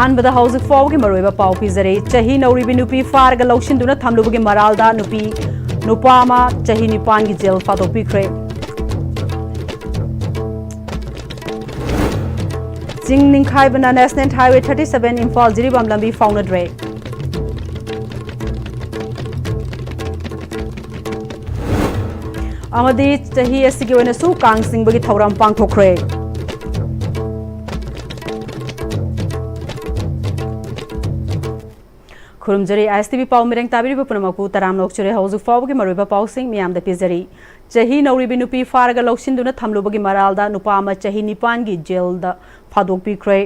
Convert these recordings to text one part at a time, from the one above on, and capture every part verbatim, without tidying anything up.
ꯑꯍꯥꯟꯕꯗ ꯍꯧꯖꯤꯛ ꯐꯥꯎꯕꯒꯤ ꯃꯔꯨꯑꯣꯏꯕ ꯄꯥꯎ ꯄꯤꯖꯔꯤ꯫ ꯆꯍꯤ ꯅꯧꯔꯤꯕꯤ ꯅꯨꯄꯤ ꯐꯥꯔꯒ ꯂꯧꯁꯤꯟꯗꯨꯅ ꯊꯝꯂꯨꯕꯒꯤ ꯃꯔꯥꯜꯗ ꯅꯨꯄꯤ, ꯅꯨꯄꯥ ꯑꯃ ꯆꯍꯤ ꯅꯤꯄꯥꯟꯒꯤ ꯖꯦꯜ ꯐꯥꯗꯣꯛꯄꯤꯈ꯭ꯔꯦ꯫ ꯆꯤꯡ ꯅꯤꯡꯈꯥꯏꯕꯅ National Highway thirty seven Imphal Jiribam ꯂꯝꯕꯤ ꯐꯥꯎꯅꯗ꯭ꯔꯦ꯫ ꯑꯃꯗꯤ ꯆꯍꯤ ꯑꯁꯤꯒꯤ ꯑꯣꯏꯅꯁꯨ ꯀꯥꯡ ꯆꯤꯡꯕꯒꯤ ꯊꯧꯔꯝ ꯄꯥꯡꯊꯣꯛꯈ꯭ꯔꯦ꯫ ꯈꯨꯔꯨꯝꯖꯔꯤ, ISTV ꯄꯥꯎ ꯃꯤꯔꯦꯡ ꯇꯥꯕꯤꯔꯤꯕ ꯄꯨꯝꯅꯃꯛꯄꯨ ꯇꯔꯥꯝꯅ ꯑꯣꯛꯆꯔꯤ꯫ ꯍꯧꯖꯤꯛ ꯐꯥꯎꯕꯒꯤ ꯃꯔꯨꯑꯣꯏꯕ ꯄꯥꯎꯁꯤꯡ ꯃꯤꯌꯥꯝꯗ ꯄꯤꯖꯔꯤ꯫ ꯆꯍꯤ ꯅꯧꯔꯤꯕꯤ ꯅꯨꯄꯤ ꯐꯥꯔꯒ ꯂꯧꯁꯤꯟꯗꯨꯅ ꯊꯝꯂꯨꯕꯒꯤ ꯃꯔꯥꯜꯗ ꯅꯨꯄꯥ ꯑꯃ ꯆꯍꯤ ꯅꯤꯄꯥꯟꯒꯤ ꯖꯦꯜꯗ ꯐꯥꯗꯣꯛꯄꯤꯈ꯭ꯔꯦ꯫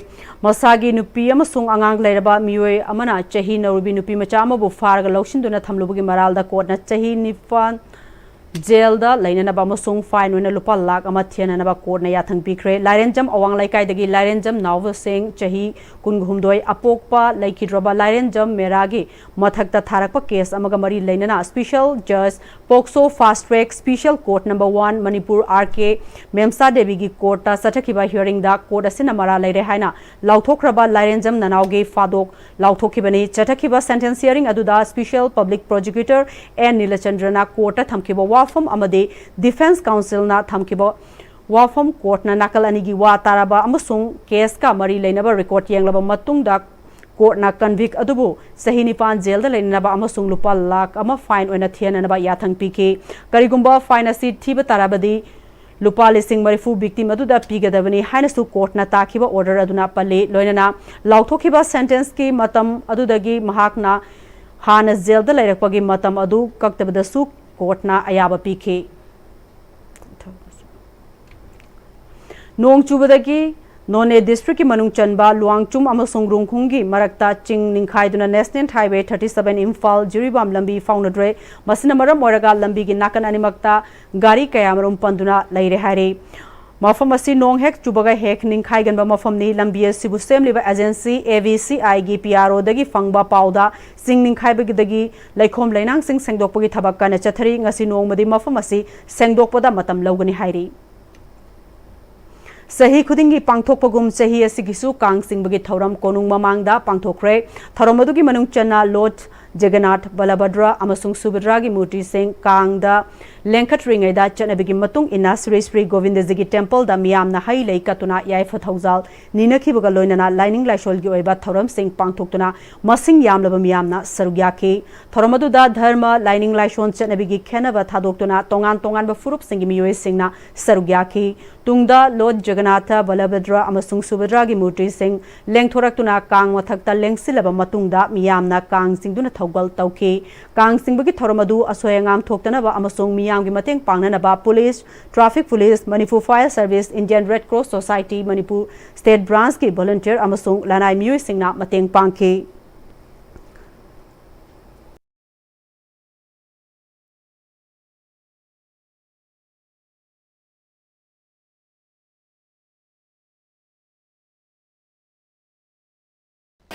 ꯃꯁꯥꯒꯤ ꯅꯨꯄꯤ ꯑꯃꯁꯨꯡ ꯑꯉꯥꯡ ꯂꯩꯔꯕ ꯃꯤꯑꯣꯏ ꯑꯃꯅ ꯆꯍꯤ ꯅꯧꯔꯤꯕꯤ ꯅꯨꯄꯤ ꯃꯆꯥ ꯑꯃꯕꯨ ꯐꯥꯔꯒ ꯂꯧꯁꯤꯟꯗꯨꯅ ꯊꯝꯂꯨꯕꯒꯤ ꯃꯔꯥꯜꯗ ꯀꯣꯔꯠꯅ ꯆꯍꯤ ꯅꯤꯄꯥꯟ ꯖꯦꯜꯗ ꯂꯩꯅꯅꯕ ꯑꯃꯁꯨꯡ ꯐꯥꯏꯟ ꯑꯣꯏꯅ ꯂꯨꯄꯥ ꯂꯥꯈ ꯑꯃ ꯊꯤꯍꯟꯅꯅꯕ ꯀꯣꯔꯠꯅ ꯌꯥꯊꯪ ꯄꯤꯈ꯭ꯔꯦ꯫ ꯂꯥꯏꯔꯦꯟꯖꯝ ꯑꯋꯥꯡ ꯂꯩꯀꯥꯏꯗꯒꯤ ꯂꯥꯏꯔꯦꯟꯖꯝ ꯅꯥꯎꯕꯁꯤꯡ ꯆꯍꯤ ꯀꯨꯟꯍꯨꯝꯗꯣꯏ ꯑꯄꯣꯛꯄ ꯂꯩꯈꯤꯗ꯭ꯔꯕ ꯂꯥꯏꯔꯦꯟꯖꯝ ꯃꯦꯔꯥꯒꯤ ꯃꯊꯛꯇ ꯊꯥꯔꯛꯄ ꯀꯦꯁ ꯑꯃꯒ ꯃꯔꯤ ꯂꯩꯅꯅ Special Judge POCSO Fast Track Special Court Number One Manipur R K Memsa ꯗꯦꯕꯤꯒꯤ ꯀꯣꯔꯠꯇ ꯆꯠꯊꯈꯤꯕ ꯍꯤꯌꯔꯤꯡꯗ ꯀꯣꯔꯠ ꯑꯁꯤꯅ ꯃꯔꯥꯜ ꯂꯩꯔꯦ ꯍꯥꯏꯅ ꯂꯥꯎꯊꯣꯛꯈ꯭ꯔꯕ ꯂꯥꯏꯔꯦꯟꯖꯝ ꯅꯅꯥꯎꯒꯤ ꯐꯥꯗꯣꯛ ꯂꯥꯎꯊꯣꯛꯈꯤꯕꯅꯤ꯫ ꯆꯠꯊꯈꯤꯕ ꯁꯦꯟꯇꯦꯟꯁ ꯍꯤꯌꯔꯤꯡ ꯑꯗꯨꯗ Special Public Prosecutor N ꯅꯤꯂꯆꯟꯗ꯭ꯔꯅ ꯀꯣꯔꯠꯇ ꯊꯝꯈꯤꯕ ꯋꯥꯐꯝ ꯑꯃꯗꯤ ꯗꯤꯐꯦꯟꯁ ꯀꯥꯎꯟꯁꯤꯜꯅ ꯊꯝꯈꯤꯕ ꯋꯥꯐꯝ ꯀꯣꯔꯠꯅ ꯅꯥꯀꯜ ꯑꯅꯤꯒꯤ ꯋꯥ ꯇꯥꯔꯕ ꯑꯃꯁꯨꯡ ꯀꯦꯁꯀ ꯃꯔꯤ ꯂꯩꯅꯕ ꯔꯦꯀꯣꯔꯠ ꯌꯦꯡꯂꯕ ꯃꯇꯨꯡꯗ ꯀꯣꯔꯠꯅ ꯀꯟꯚꯤꯛ ꯑꯗꯨꯕꯨ ꯆꯍꯤ ꯅꯤꯄꯥꯟ ꯖꯦꯜꯗ ꯂꯩꯅꯅꯕ ꯑꯃꯁꯨꯡ ꯂꯨꯄꯥ ꯂꯥꯈ ꯑꯃ ꯐꯥꯏꯟ ꯑꯣꯏꯅ ꯊꯤꯍꯟꯅꯅꯕ ꯌꯥꯊꯪ ꯄꯤꯈꯤ꯫ ꯀꯔꯤꯒꯨꯝꯕ ꯐꯥꯏꯟ ꯑꯁꯤ ꯊꯤꯕ ꯇꯥꯔꯕꯗꯤ ꯂꯨꯄꯥ ꯂꯤꯁꯤꯡ ꯃꯔꯤꯐꯨ ꯚꯤꯛꯇꯤꯝ ꯑꯗꯨꯗ ꯄꯤꯒꯗꯕꯅꯤ ꯍꯥꯏꯅꯁꯨ ꯀꯣꯔꯠꯅ ꯇꯥꯈꯤꯕ ꯑꯣꯔꯗꯔ ꯑꯗꯨꯅ ꯄꯜꯂꯤ꯫ ꯂꯣꯏꯅꯅ ꯂꯥꯎꯊꯣꯛꯈꯤꯕ ꯁꯦꯟꯇꯦꯟꯁꯀꯤ ꯃꯇꯝ ꯑꯗꯨꯗꯒꯤ ꯃꯍꯥꯛꯅ ꯍꯥꯟꯅ ꯖꯦꯜꯗ ꯂꯩꯔꯛꯄꯒꯤ ꯃꯇꯝ ꯑꯗꯨ ꯀꯛꯇꯕꯗꯁꯨ ꯀꯣꯔꯠꯅ ꯑꯌꯥꯕ ꯄꯤꯈꯤ꯫ ꯅꯣꯡ ꯆꯨꯕꯗꯒꯤ ꯅꯣꯅꯦ ꯗꯤꯁꯇ꯭ꯔꯤꯛꯀꯤ ꯃꯅꯨꯡ ꯆꯟꯕ ꯂꯨꯋꯥꯡꯆꯨꯝ ꯑꯃꯁꯨꯡ ꯔꯨꯡꯈꯨꯡꯒꯤ ꯃꯔꯛꯇ ꯆꯤꯡ ꯅꯤꯡꯈꯥꯏꯗꯨꯅ National Highway thirty seven Imphal Jiribam ꯂꯝꯕꯤ ꯐꯥꯎꯅꯗ꯭ꯔꯦ꯫ ꯃꯁꯤꯅ ꯃꯔꯝ ꯑꯣꯏꯔꯒ ꯂꯝꯕꯤꯒꯤ ꯅꯥꯀꯟ ꯑꯅꯤꯃꯛꯇ ꯒꯥꯔꯤ ꯀꯌꯥꯃꯔꯨꯝ ꯄꯟꯗꯨꯅ ꯂꯩꯔꯦ ꯍꯥꯏꯔꯤ꯫ ꯃꯐꯝ ꯑꯁꯤ ꯅꯣꯡ ꯍꯦꯛ ꯆꯨꯕꯒ ꯍꯦꯛ ꯅꯤꯡꯈꯥꯏꯒꯟꯕ ꯃꯐꯝꯅꯤ꯫ ꯂꯝꯕꯤ ꯑꯁꯤꯕꯨ ꯁꯦꯝꯂꯤꯕ ꯑꯦꯖꯦꯟꯁꯤ AVCIꯒꯤ PROꯗꯒꯤ ꯐꯪꯕ ꯄꯥꯎꯗ ꯆꯤꯡ ꯅꯤꯡꯈꯥꯏꯕꯗꯒꯤ ꯂꯩꯈꯣꯝ ꯂꯩꯅꯥꯡꯁꯤꯡ ꯁꯦꯡꯗꯣꯛꯄꯒꯤ ꯊꯕꯛ ꯀꯟꯅ ꯆꯠꯊꯔꯤ꯫ ꯉꯁꯤ ꯅꯣꯡꯃꯗꯤ ꯃꯐꯝ ꯑꯁꯤ ꯁꯦꯡꯗꯣꯛꯄꯗ ꯃꯇꯝ ꯂꯧꯒꯅꯤ ꯍꯥꯏꯔꯤ꯫ ꯆꯍꯤ ꯈꯨꯗꯤꯡꯒꯤ ꯄꯥꯡꯊꯣꯛꯄꯒꯨꯝ ꯆꯍꯤ ꯑꯁꯤꯒꯤꯁꯨ ꯀꯥꯡ ꯆꯤꯡꯕꯒꯤ ꯊꯧꯔꯝ ꯀꯣꯅꯨꯡ ꯃꯃꯥꯡꯗ ꯄꯥꯡꯊꯣꯛꯈ꯭ꯔꯦ꯫ ꯊꯧꯔꯝ ꯑꯗꯨꯒꯤ ꯃꯅꯨꯡ ꯆꯟꯅ ꯂꯣꯔꯗ ꯖꯒꯟꯅꯥꯊ, ꯕꯂꯚꯗ꯭ꯔ ꯑꯃꯁꯨꯡ ꯁꯨꯚꯗ꯭ꯔꯥꯒꯤ ꯃꯨꯔꯇꯤꯁꯤꯡ ꯀꯥꯡꯗ ꯂꯦꯡꯈꯠꯇ꯭ꯔꯤꯉꯩꯗ ꯆꯠꯅꯕꯤꯒꯤ ꯃꯇꯨꯡ ꯏꯟꯅ ꯁ꯭ꯔꯤ ꯁ꯭ꯔꯤ ꯒꯣꯕꯤꯟꯗꯖꯤꯒꯤ ꯇꯦꯝꯄꯜꯗ ꯃꯤꯌꯥꯝꯅ ꯍꯩ ꯂꯩ ꯀꯠꯇꯨꯅ ꯌꯥꯏꯐ ꯊꯧꯖꯥꯜ ꯅꯤꯅꯈꯤꯕꯒ ꯂꯣꯏꯅꯅ ꯂꯥꯏꯅꯤꯡ ꯂꯥꯏꯁꯣꯜꯒꯤ ꯑꯣꯏꯕ ꯊꯧꯔꯝꯁꯤꯡ ꯄꯥꯡꯊꯣꯛꯇꯨꯅ ꯃꯁꯤꯡ ꯌꯥꯝꯂꯕ ꯃꯤꯌꯥꯝꯅ ꯁꯔꯨꯛ ꯌꯥꯈꯤ꯫ ꯊꯧꯔꯝ ꯑꯗꯨꯗ ꯙꯔꯃ, ꯂꯥꯏꯅꯤꯡ ꯂꯥꯏꯁꯣꯟ, ꯆꯠꯅꯕꯤꯒꯤ ꯈꯦꯟꯅꯕ ꯊꯥꯗꯣꯛꯇꯨꯅ ꯇꯣꯉꯥꯟ ꯇꯣꯉꯥꯟꯕ ꯐꯨꯔꯨꯞꯁꯤꯡꯒꯤ ꯃꯤꯑꯣꯏꯁꯤꯡꯅ ꯁꯔꯨꯛ ꯌꯥꯈꯤ꯫ ꯇꯨꯡꯗ ꯂꯣꯔꯗ ꯖꯒꯟꯅꯥꯊ, ꯕꯂꯚꯗ꯭ꯔ ꯑꯃꯁꯨꯡ ꯁꯨꯚꯗ꯭ꯔꯥꯒꯤ ꯃꯨꯔꯇꯤꯁꯤꯡ ꯂꯦꯡꯊꯣꯔꯛꯇꯨꯅ ꯀꯥꯡ ꯃꯊꯛꯇ ꯂꯦꯡꯁꯤꯜꯂꯕ ꯃꯇꯨꯡꯗ ꯃꯤꯌꯥꯝꯅ ꯀꯥꯡ ꯆꯤꯡꯗꯨꯅ ꯊꯧꯒꯜ ꯇꯧꯈꯤ꯫ ꯀꯥꯡ ꯆꯤꯡꯕꯒꯤ ꯊꯧꯔꯝ ꯑꯗꯨ ꯑꯁꯣꯏ ꯑꯉꯥꯝ ꯊꯣꯛꯇꯅꯕ ꯑꯃꯁꯨꯡ ꯃꯤꯌꯥꯝꯒꯤ ꯃꯇꯦꯡ ꯄꯥꯡꯅꯅꯕ police, traffic police, Manipur fire service, Indian red cross society Manipur state ꯕ꯭ꯔꯥꯟꯁꯀꯤ ꯚꯣꯂꯨꯟꯇꯤꯌꯔ ꯑꯃꯁꯨꯡ ꯂꯅꯥꯏ ꯃꯤꯑꯣꯏꯁꯤꯡꯅ ꯃꯇꯦꯡ ꯄꯥꯡꯈꯤ꯫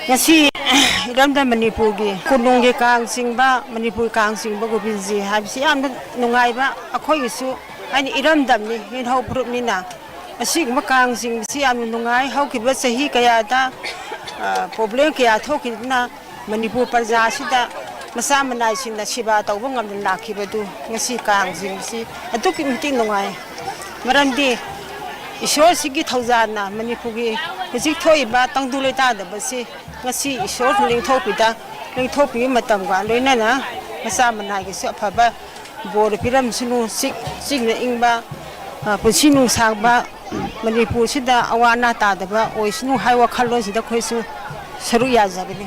ꯉꯁꯤ ꯏꯔꯝꯗꯝ ꯃꯅꯤꯄꯨꯔꯒꯤ ꯀꯣꯅꯨꯡꯒꯤ ꯀꯥꯡ ꯆꯤꯡꯕ, ꯃꯅꯤꯄꯨꯔ ꯀꯥꯡ ꯆꯤꯡꯕ ꯒꯣꯕꯤꯟꯖꯤ ꯍꯥꯏꯕꯁꯤ ꯌꯥꯝꯅ ꯅꯨꯡꯉꯥꯏꯕ, ꯑꯩꯈꯣꯏꯒꯤꯁꯨ ꯍꯥꯏꯅ ꯏꯔꯝꯗꯝꯅꯤ, ꯅꯤꯡꯊꯧ ꯐꯨꯔꯨꯞꯅꯤꯅ꯫ ꯑꯁꯤꯒꯨꯝꯕ ꯀꯥꯡ ꯆꯤꯡꯕꯁꯤ ꯌꯥꯝꯅ ꯅꯨꯡꯉꯥꯏ꯫ ꯍꯧꯈꯤꯕ ꯆꯍꯤ ꯀꯌꯥꯗ, ꯑ, ꯄ꯭ꯔꯣꯕ꯭ꯂꯦꯝ ꯀꯌꯥ ꯊꯣꯛꯈꯤꯗꯨꯅ ꯃꯅꯤꯄꯨꯔ ꯄ꯭ꯔꯖꯥꯁꯤꯗ ꯃꯆꯥ ꯃꯅꯥꯏꯁꯤꯡꯅ ꯁꯦꯕꯥ ꯇꯧꯕ ꯉꯝꯗꯅ ꯂꯥꯛꯈꯤꯕꯗꯨ ꯉꯁꯤ ꯀꯥꯡ ꯆꯤꯡꯕꯁꯤ ꯑꯗꯨꯛꯀꯤ ꯃꯇꯤꯛ ꯅꯨꯡꯉꯥꯏ꯫ ꯃꯔꯝꯗꯤ ꯏꯁꯣꯔꯁꯤꯒꯤ ꯊꯧꯖꯥꯜꯅ ꯃꯅꯤꯄꯨꯔꯒꯤ ꯍꯧꯖꯤꯛ ꯊꯣꯛꯏꯕ ꯇꯪꯗꯨ ꯂꯩꯇꯥꯗꯕꯁꯤ ꯉꯁꯤ ꯏꯁꯣꯔꯅ ꯂꯦꯡꯊꯣꯛꯄꯤꯗ, ꯂꯦꯡꯊꯣꯛꯄꯤꯕ ꯃꯇꯝꯒ ꯂꯣꯏꯅꯅ ꯃꯆꯥ ꯃꯅꯥꯏꯒꯤꯁꯨ ꯑꯐꯕ ꯕꯣꯔ ꯄꯤꯔꯝꯁꯅꯨ, ꯆꯤꯛ-, ꯆꯤꯛꯅ ꯏꯪꯕ, ꯑ, ꯄꯨꯟꯁꯤ ꯅꯨꯡꯁꯥꯡꯕ, ꯃꯅꯤꯄꯨꯔꯁꯤꯗ ꯑꯋꯥ ꯑꯅꯥ ꯇꯥꯗꯕ ꯑꯣꯏꯁꯅꯨ ꯍꯥꯏꯕ ꯋꯥꯈꯜꯂꯣꯟꯁꯤꯗ ꯑꯩꯈꯣꯏꯁꯨ ꯁꯔꯨꯛ ꯌꯥꯖꯕꯅꯤ꯫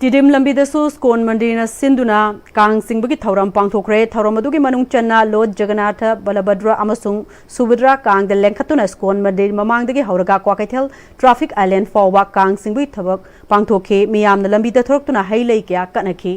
ꯇꯤꯗꯤꯝ ꯂꯝꯕꯤꯗꯁꯨ ꯁ꯭ꯀꯣꯟ ꯃꯟꯗꯤꯔꯅ ꯁꯤꯟꯗꯨꯅ ꯀꯥꯡ ꯆꯤꯡꯕꯒꯤ ꯊꯧꯔꯝ ꯄꯥꯡꯊꯣꯛꯈ꯭ꯔꯦ꯫ ꯊꯧꯔꯝ ꯑꯗꯨꯒꯤ ꯃꯅꯨꯡ ꯆꯟꯅ ꯂꯣꯔꯗ ꯖꯒꯟꯅꯥꯊ, ꯕꯂꯚꯗ꯭ꯔ ꯑꯃꯁꯨꯡ ꯁꯨꯚꯗ꯭ꯔꯥ ꯀꯥꯡꯗ ꯂꯦꯡꯈꯠꯇꯨꯅ ꯁ꯭ꯀꯣꯟ ꯃꯟꯗꯤꯔ ꯃꯃꯥꯡꯗꯒꯤ ꯍꯧꯔꯒ ꯀ꯭ꯋꯥꯀꯩꯊꯦꯜ ꯇ꯭ꯔꯥꯐꯤꯛ ꯑꯥꯏꯂꯦꯟ ꯐꯥꯎꯕ ꯀꯥꯡ ꯆꯤꯡꯕꯒꯤ ꯊꯕꯛ ꯄꯥꯡꯊꯣꯛꯈꯤ꯫ ꯃꯤꯌꯥꯝꯅ ꯂꯝꯕꯤꯗ ꯊꯣꯔꯛꯇꯨꯅ ꯍꯩ ꯂꯩ ꯀꯌꯥ ꯀꯠꯅꯈꯤ꯫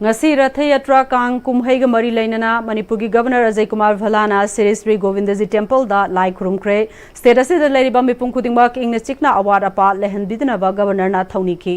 ꯉꯁꯤ ꯔꯊ ꯌꯥꯇ꯭ꯔꯥ ꯀꯥꯡ ꯀꯨꯝꯍꯩꯒ ꯃꯔꯤ ꯂꯩꯅꯅ ꯃꯅꯤꯄꯨꯔꯒꯤ ꯒꯕꯔꯅꯔ ꯑꯖꯌ ꯀꯨꯃꯥꯔ ꯚꯜꯂꯥꯅ ꯁ꯭ꯔꯤ ꯁ꯭ꯔꯤ ꯒꯣꯕꯤꯟꯗꯖꯤ ꯇꯦꯝꯄꯜꯗ ꯂꯥꯏ ꯈꯨꯔꯨꯝꯈ꯭ꯔꯦ꯫ ꯁ꯭ꯇꯦꯠ ꯑꯁꯤꯗ ꯂꯩꯔꯤꯕ ꯃꯤꯄꯨꯝ ꯈꯨꯗꯤꯡꯃꯛ ꯏꯪꯅ ꯆꯤꯛꯅ ꯑꯋꯥꯠ ꯑꯄꯥ ꯂꯩꯍꯟꯕꯤꯗꯅꯕ ꯒꯕꯔꯅꯔꯅ ꯊꯧꯅꯤꯈꯤ꯫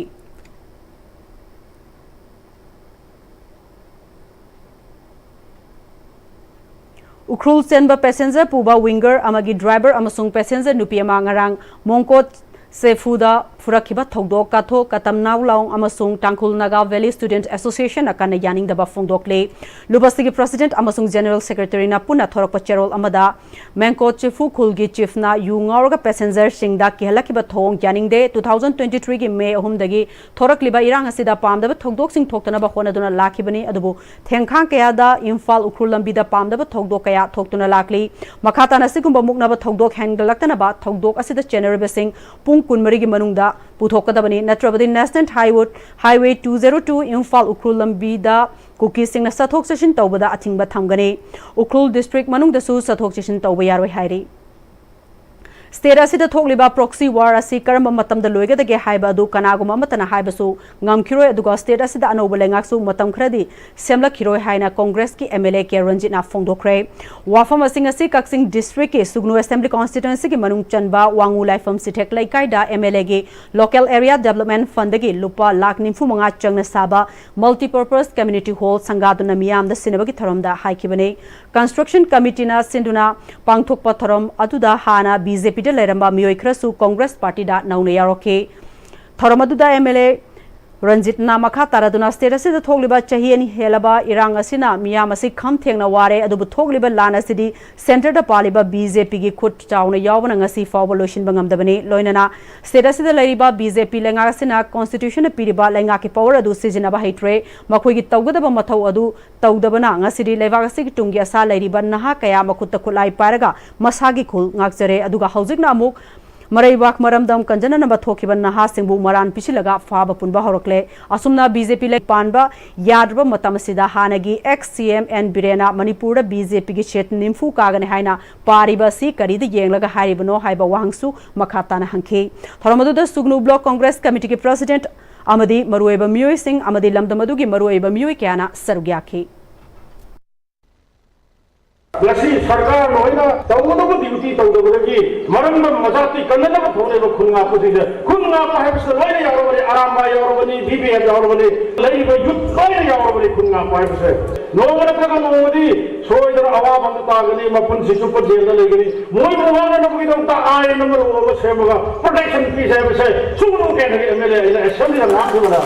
ꯎꯈ꯭ꯔꯨꯜ ꯆꯦꯟꯕ ꯄꯦꯁꯦꯟꯖꯔ ꯄꯨꯕ ꯋꯤꯡꯒꯔ ꯑꯃꯒꯤ ꯗ꯭ꯔꯥꯏꯚꯔ ꯑꯃꯁꯨꯡ ꯄꯦꯁꯦꯟꯖꯔ ꯅꯨꯄꯤ ꯑꯃ ꯉꯔꯥꯡ ꯃꯣꯡꯀꯣꯠ ꯁꯦꯐꯨꯗ ꯐꯨꯔꯛꯈꯤꯕ ꯊꯧꯗꯣꯛ ꯀꯥꯊꯣ ꯀꯇꯝꯅꯥꯎ ꯂꯥꯎ ꯑꯃꯁꯨꯡ ꯇꯥꯡꯈꯨꯜ ꯅꯥꯒꯥ ꯚꯦꯂꯤ ꯁ꯭ꯇꯨꯗꯦꯟꯠ ꯑꯦꯁꯣꯁꯤꯌꯦꯁꯟꯅ ꯀꯟꯅ ꯌꯥꯅꯤꯡꯗꯕ ꯐꯣꯡꯗꯣꯛꯂꯤ꯫ ꯂꯨꯞ ꯑꯁꯤꯒꯤ ꯄ꯭ꯔꯁꯤꯗꯦꯟꯠ ꯑꯃꯁꯨꯡ ꯖꯦꯅꯔꯦꯜ ꯁꯦꯀ꯭ꯔꯦꯇꯔꯤꯅ ꯄꯨꯟꯅ ꯊꯣꯔꯛꯄ ꯆꯦꯔꯣꯜ ꯑꯃꯗ, ꯃꯦꯡꯀꯣꯠ ꯆꯤꯐꯨ ꯈꯨꯜꯒꯤ ꯆꯤꯐꯅ ꯌꯨ ꯉꯥꯎꯔꯒ ꯄꯦꯁꯦꯟꯖꯔꯁꯤꯡꯗ ꯀꯤꯍꯜꯂꯛꯈꯤꯕ ꯊꯧꯑꯣꯡ ꯌꯥꯅꯤꯡꯗꯦ꯫ Two thousand twenty three ꯒꯤ ꯃꯦ ꯑꯍꯨꯝꯗꯒꯤ ꯊꯣꯔꯛꯂꯤꯕ ꯏꯔꯥꯡ ꯑꯁꯤꯗ ꯄꯥꯝꯗꯕ ꯊꯧꯗꯣꯛꯁꯤꯡ ꯊꯣꯛꯇꯅꯕ ꯍꯣꯠꯅꯗꯨꯅ ꯂꯥꯛꯈꯤꯕꯅꯤ, ꯑꯗꯨꯕꯨ ꯊꯦꯡꯈꯥꯡ ꯀꯌꯥꯗ ꯏꯝꯐꯥꯜ ꯎꯈ꯭ꯔꯨꯜ ꯂꯝꯕꯤꯗ ꯄꯥꯝꯗꯕ ꯊꯧꯗꯣꯛ ꯀꯌꯥ ꯊꯣꯛꯇꯨꯅ ꯂꯥꯛꯂꯤ꯫ ꯃꯈꯥ ꯇꯥꯅ ꯑꯁꯤꯒꯨꯝꯕ ꯃꯨꯛꯅꯕ ꯊꯧꯗꯣꯛ ꯍꯦꯟꯒꯠꯂꯛꯇꯅꯕ ꯊꯧꯗꯣꯛ ꯑꯁꯤꯗ ꯆꯦꯟꯅꯔꯤꯕꯁꯤꯡ ꯄꯨꯡ ꯀꯨꯟꯃꯔꯤꯒꯤ ꯃꯅꯨꯡꯗ ꯄꯨꯊꯣꯛꯀꯗꯕꯅꯤ, ꯅꯠꯇ꯭ꯔꯕꯗꯤ National Highway, Highway two zero two Imphal Ukhrul ꯂꯝꯕꯤꯗ ꯀꯨꯀꯤꯁꯤꯡꯅ ꯆꯠꯊꯣꯛ ꯆꯠꯁꯤꯟ ꯇꯧꯕꯗ ꯑꯊꯤꯡꯕ ꯊꯝꯒꯅꯤ꯫ ꯎꯈ꯭ꯔꯨꯜ ꯗꯤꯁꯇ꯭ꯔꯤꯛ ꯃꯅꯨꯡꯗꯁꯨ ꯆꯠꯊꯣꯛ ꯆꯠꯁꯤꯟ ꯇꯧꯕ ꯌꯥꯔꯣꯏ ꯍꯥꯏꯔꯤ꯫ ꯁ꯭ꯇꯦꯠ ꯑꯁꯤꯗ ꯊꯣꯛꯂꯤꯕ proxy war ꯑꯁꯤ ꯀꯔꯝꯕ ꯃꯇꯝꯗ ꯂꯣꯏꯒꯗꯒꯦ ꯍꯥꯏꯕ ꯑꯗꯨ ꯀꯅꯥꯒꯨꯝꯕ ꯑꯃꯠꯇꯅ ꯍꯥꯏꯕꯁꯨ ꯉꯝꯈꯤꯔꯣꯏ, ꯑꯗꯨꯒ ꯁ꯭ꯇꯦꯠ ꯑꯁꯤꯗ ꯑꯅꯧꯕ ꯂꯩꯉꯥꯛꯁꯨ ꯃꯇꯝ ꯈꯔꯗꯤ ꯁꯦꯝꯂꯛꯈꯤꯔꯣꯏ ꯍꯥꯏꯅ ꯀꯣꯡꯒ꯭ꯔꯦꯁꯀꯤ MLA ꯀꯦ ꯔꯟꯖꯤꯠꯅ ꯐꯣꯡꯗꯣꯛꯈ꯭ꯔꯦ꯫ ꯋꯥꯐꯝ ꯑꯁꯤꯡ ꯑꯁꯤ ꯀꯛꯆꯤꯡ ꯗꯤꯁꯇ꯭ꯔꯤꯛꯀꯤ ꯁꯨꯒꯅꯨ ꯑꯦꯁꯦꯝꯕ꯭ꯂꯤ ꯀꯣꯟꯁꯇꯤꯇ꯭ꯋꯦꯟꯁꯤꯒꯤ ꯃꯅꯨꯡ ꯆꯟꯕ ꯋꯥꯉꯨ ꯂꯥꯏꯐꯝ ꯁꯤꯊꯦꯛ ꯂꯩꯀꯥꯏꯗ MLAꯒꯤ Local Area Development Fundꯗꯒꯤ ꯂꯨꯄꯥ ꯂꯥꯈ ꯅꯤꯐꯨ ꯃꯉꯥ ꯆꯪꯅ ꯁꯥꯕ Multipurpose Community Hall ꯁꯪꯒꯥꯗꯨꯅ ꯃꯤꯌꯥꯝꯗ ꯁꯤꯟꯅꯕꯒꯤ ꯊꯧꯔꯝꯗ ꯍꯥꯏꯈꯤꯕꯅꯤ꯫ Construction Committeeꯅ ꯁꯤꯟꯗꯨꯅ ꯄꯥꯡꯊꯣꯛꯄ ꯊꯧꯔꯝ ꯑꯗꯨꯗ ꯍꯥꯟꯅ BJPꯗ ꯂꯩꯔꯝꯕ ꯃꯤꯑꯣꯏ ꯈꯔꯁꯨ ꯀꯣꯡꯒ꯭ꯔꯦꯁ ꯄꯥꯔꯇꯤꯗ ꯅꯧꯅ ꯌꯥꯎꯔꯛꯈꯤ꯫ ꯊꯧꯔꯝ ꯑꯗꯨꯗ MLA ꯔꯟꯖꯤꯠꯅ ꯃꯈꯥ ꯇꯥꯔꯗꯨꯅ ꯁ꯭ꯇꯦꯠ ꯑꯁꯤꯗ ꯊꯣꯛꯂꯤꯕ ꯆꯍꯤ ꯑꯅꯤ ꯍꯦꯜꯂꯕ ꯏꯔꯥꯡ ꯑꯁꯤꯅ ꯃꯤꯌꯥꯝ ꯑꯁꯤ ꯈꯝ ꯊꯦꯡꯅ ꯋꯥꯔꯦ, ꯑꯗꯨꯕꯨ ꯊꯣꯛꯂꯤꯕ ꯂꯥꯟ ꯑꯁꯤꯗꯤ ꯁꯦꯟꯇꯔꯗ ꯄꯥꯜꯂꯤꯕ BJPꯒꯤ ꯈꯨꯠ ꯆꯥꯎꯅ ꯌꯥꯎꯕꯅ ꯉꯁꯤ ꯐꯥꯎꯕ ꯂꯣꯏꯁꯤꯟꯕ ꯉꯝꯗꯕꯅꯤ꯫ ꯂꯣꯏꯅꯅ ꯁ꯭ꯇꯦꯠ ꯑꯁꯤꯗ ꯂꯩꯔꯤꯕ BJP ꯂꯩꯉꯥꯛ ꯑꯁꯤꯅ constitutionꯅ ꯄꯤꯔꯤꯕ ꯂꯩꯉꯥꯛꯀꯤ power ꯑꯗꯨ ꯁꯤꯖꯤꯟꯅꯕ ꯍꯩꯇ꯭ꯔꯦ꯫ ꯃꯈꯣꯏꯒꯤ ꯇꯧꯒꯗꯕ ꯃꯊꯧ ꯑꯗꯨ ꯇꯧꯗꯕꯅ ꯉꯁꯤꯗꯤ ꯂꯩꯕꯥꯛ ꯑꯁꯤꯒꯤ ꯇꯨꯡꯒꯤ ꯑꯁꯥ ꯂꯩꯔꯤꯕ ꯅꯍꯥ ꯀꯌꯥ ꯃꯈꯨꯠꯇ ꯈꯨꯠꯂꯥꯏ ꯄꯥꯏꯔꯒ ꯃꯁꯥꯒꯤ ꯈꯨꯜ ꯉꯥꯛꯆꯔꯦ꯫ ꯑꯗꯨꯒ ꯍꯧꯖꯤꯛꯅ ꯑꯃꯨꯛ ꯃꯔꯩꯕꯥꯛ ꯃꯔꯝꯗꯝ ꯀꯟꯖꯅꯅꯕ ꯊꯣꯛꯈꯤꯕ ꯅꯍꯥꯁꯤꯡꯕꯨ ꯃꯔꯥꯟ ꯄꯤꯁꯤꯜꯂꯒ ꯐꯥꯕ ꯄꯨꯟꯕ ꯍꯧꯔꯛꯂꯦ꯫ ꯑꯁꯨꯝꯅ BJP ꯂꯩ ꯄꯥꯟꯕ ꯌꯥꯗ꯭ꯔꯕ ꯃꯇꯝ ꯑꯁꯤꯗ ꯍꯥꯟꯅꯒꯤ ex CM N ꯕꯤꯔꯦꯟꯅ ꯃꯅꯤꯄꯨꯔꯗ BJPꯒꯤ seat ꯅꯤꯐꯨ ꯀꯥꯒꯅꯤ ꯍꯥꯏꯅ ꯄꯥꯔꯤꯕ ꯑꯁꯤ ꯀꯔꯤꯗ ꯌꯦꯡꯂꯒ ꯍꯥꯏꯔꯤꯕꯅꯣ ꯍꯥꯏꯕ ꯋꯥꯍꯪꯁꯨ ꯃꯈꯥ ꯇꯥꯅ ꯍꯪꯈꯤ꯫ ꯊꯧꯔꯝ ꯑꯗꯨꯗ ꯁꯨꯒꯅꯨ Block Congress Committeeꯒꯤ President ꯑꯃꯗꯤ ꯃꯔꯨꯑꯣꯏꯕ ꯃꯤꯑꯣꯏꯁꯤꯡ ꯑꯃꯗꯤ ꯂꯝꯗꯝ ꯑꯗꯨꯒꯤ ꯃꯔꯨꯑꯣꯏꯕ ꯃꯤꯑꯣꯏ ꯀꯌꯥꯅ ꯁꯔꯨꯛ ꯌꯥꯈꯤ꯫ ꯉꯁꯤ ꯁꯔꯀꯥꯔꯅ ꯑꯣꯏꯅ ꯇꯧꯒꯗꯕ ꯗ꯭ꯌꯨꯇꯤ ꯇꯧꯗꯕꯗꯒꯤ ꯃꯔꯝꯗꯝ ꯃꯖꯥꯇꯤ ꯀꯟꯅꯅꯕ ꯊꯣꯛꯂꯤꯕ ꯈꯨꯟ ꯉꯥꯛꯄꯁꯤꯡꯁꯦ, ꯈꯨꯟ ꯉꯥꯛꯄ ꯍꯥꯏꯕꯁꯤꯗ ꯂꯣꯏꯅ ꯌꯥꯎꯔꯕꯅꯤ, ꯑꯔꯥꯝꯕꯥꯏ ꯌꯥꯎꯔꯕꯅꯤ, ꯕꯤ ꯄꯤ ꯑꯦꯐ ꯌꯥꯎꯔꯕꯅꯤ, ꯂꯩꯔꯤꯕ ꯌꯨꯠ ꯂꯣꯏꯅ ꯌꯥꯎꯔꯕꯅꯤ ꯈꯨꯟ ꯉꯥꯛꯄ ꯍꯥꯏꯕꯁꯦ꯫ ꯅꯣꯡꯃ ꯅꯠꯇ꯭ꯔꯒ ꯅꯣꯡꯃꯗꯤ ꯁꯣꯏꯗꯅ ꯑꯋꯥꯕ ꯑꯃ ꯇꯥꯒꯅꯤ, ꯃꯄꯨꯟꯁꯤ ꯆꯨꯞꯄ ꯖꯦꯜꯗ ꯂꯩꯒꯅꯤ꯫ ꯃꯣꯏꯕꯨ ꯉꯥꯛꯅꯅꯕꯒꯤꯗꯃꯛꯇ ꯑꯥꯏꯟ ꯑꯃ ꯂꯧꯔꯒ ꯁꯦꯝꯃꯒ ꯄ꯭ꯔꯣꯇꯦꯛꯁꯟ ꯄꯤꯁꯦ ꯍꯥꯏꯕꯁꯦ ꯁꯨꯡꯅꯨ ꯀꯦꯟꯗ꯭ꯔꯒꯤ ꯑꯦꯝ ꯑꯦꯜ ꯑꯦ ꯑꯩꯅ ꯑꯦꯁꯦꯝꯕ꯭ꯂꯤꯗ ꯉꯥꯡꯈꯤꯕꯗ,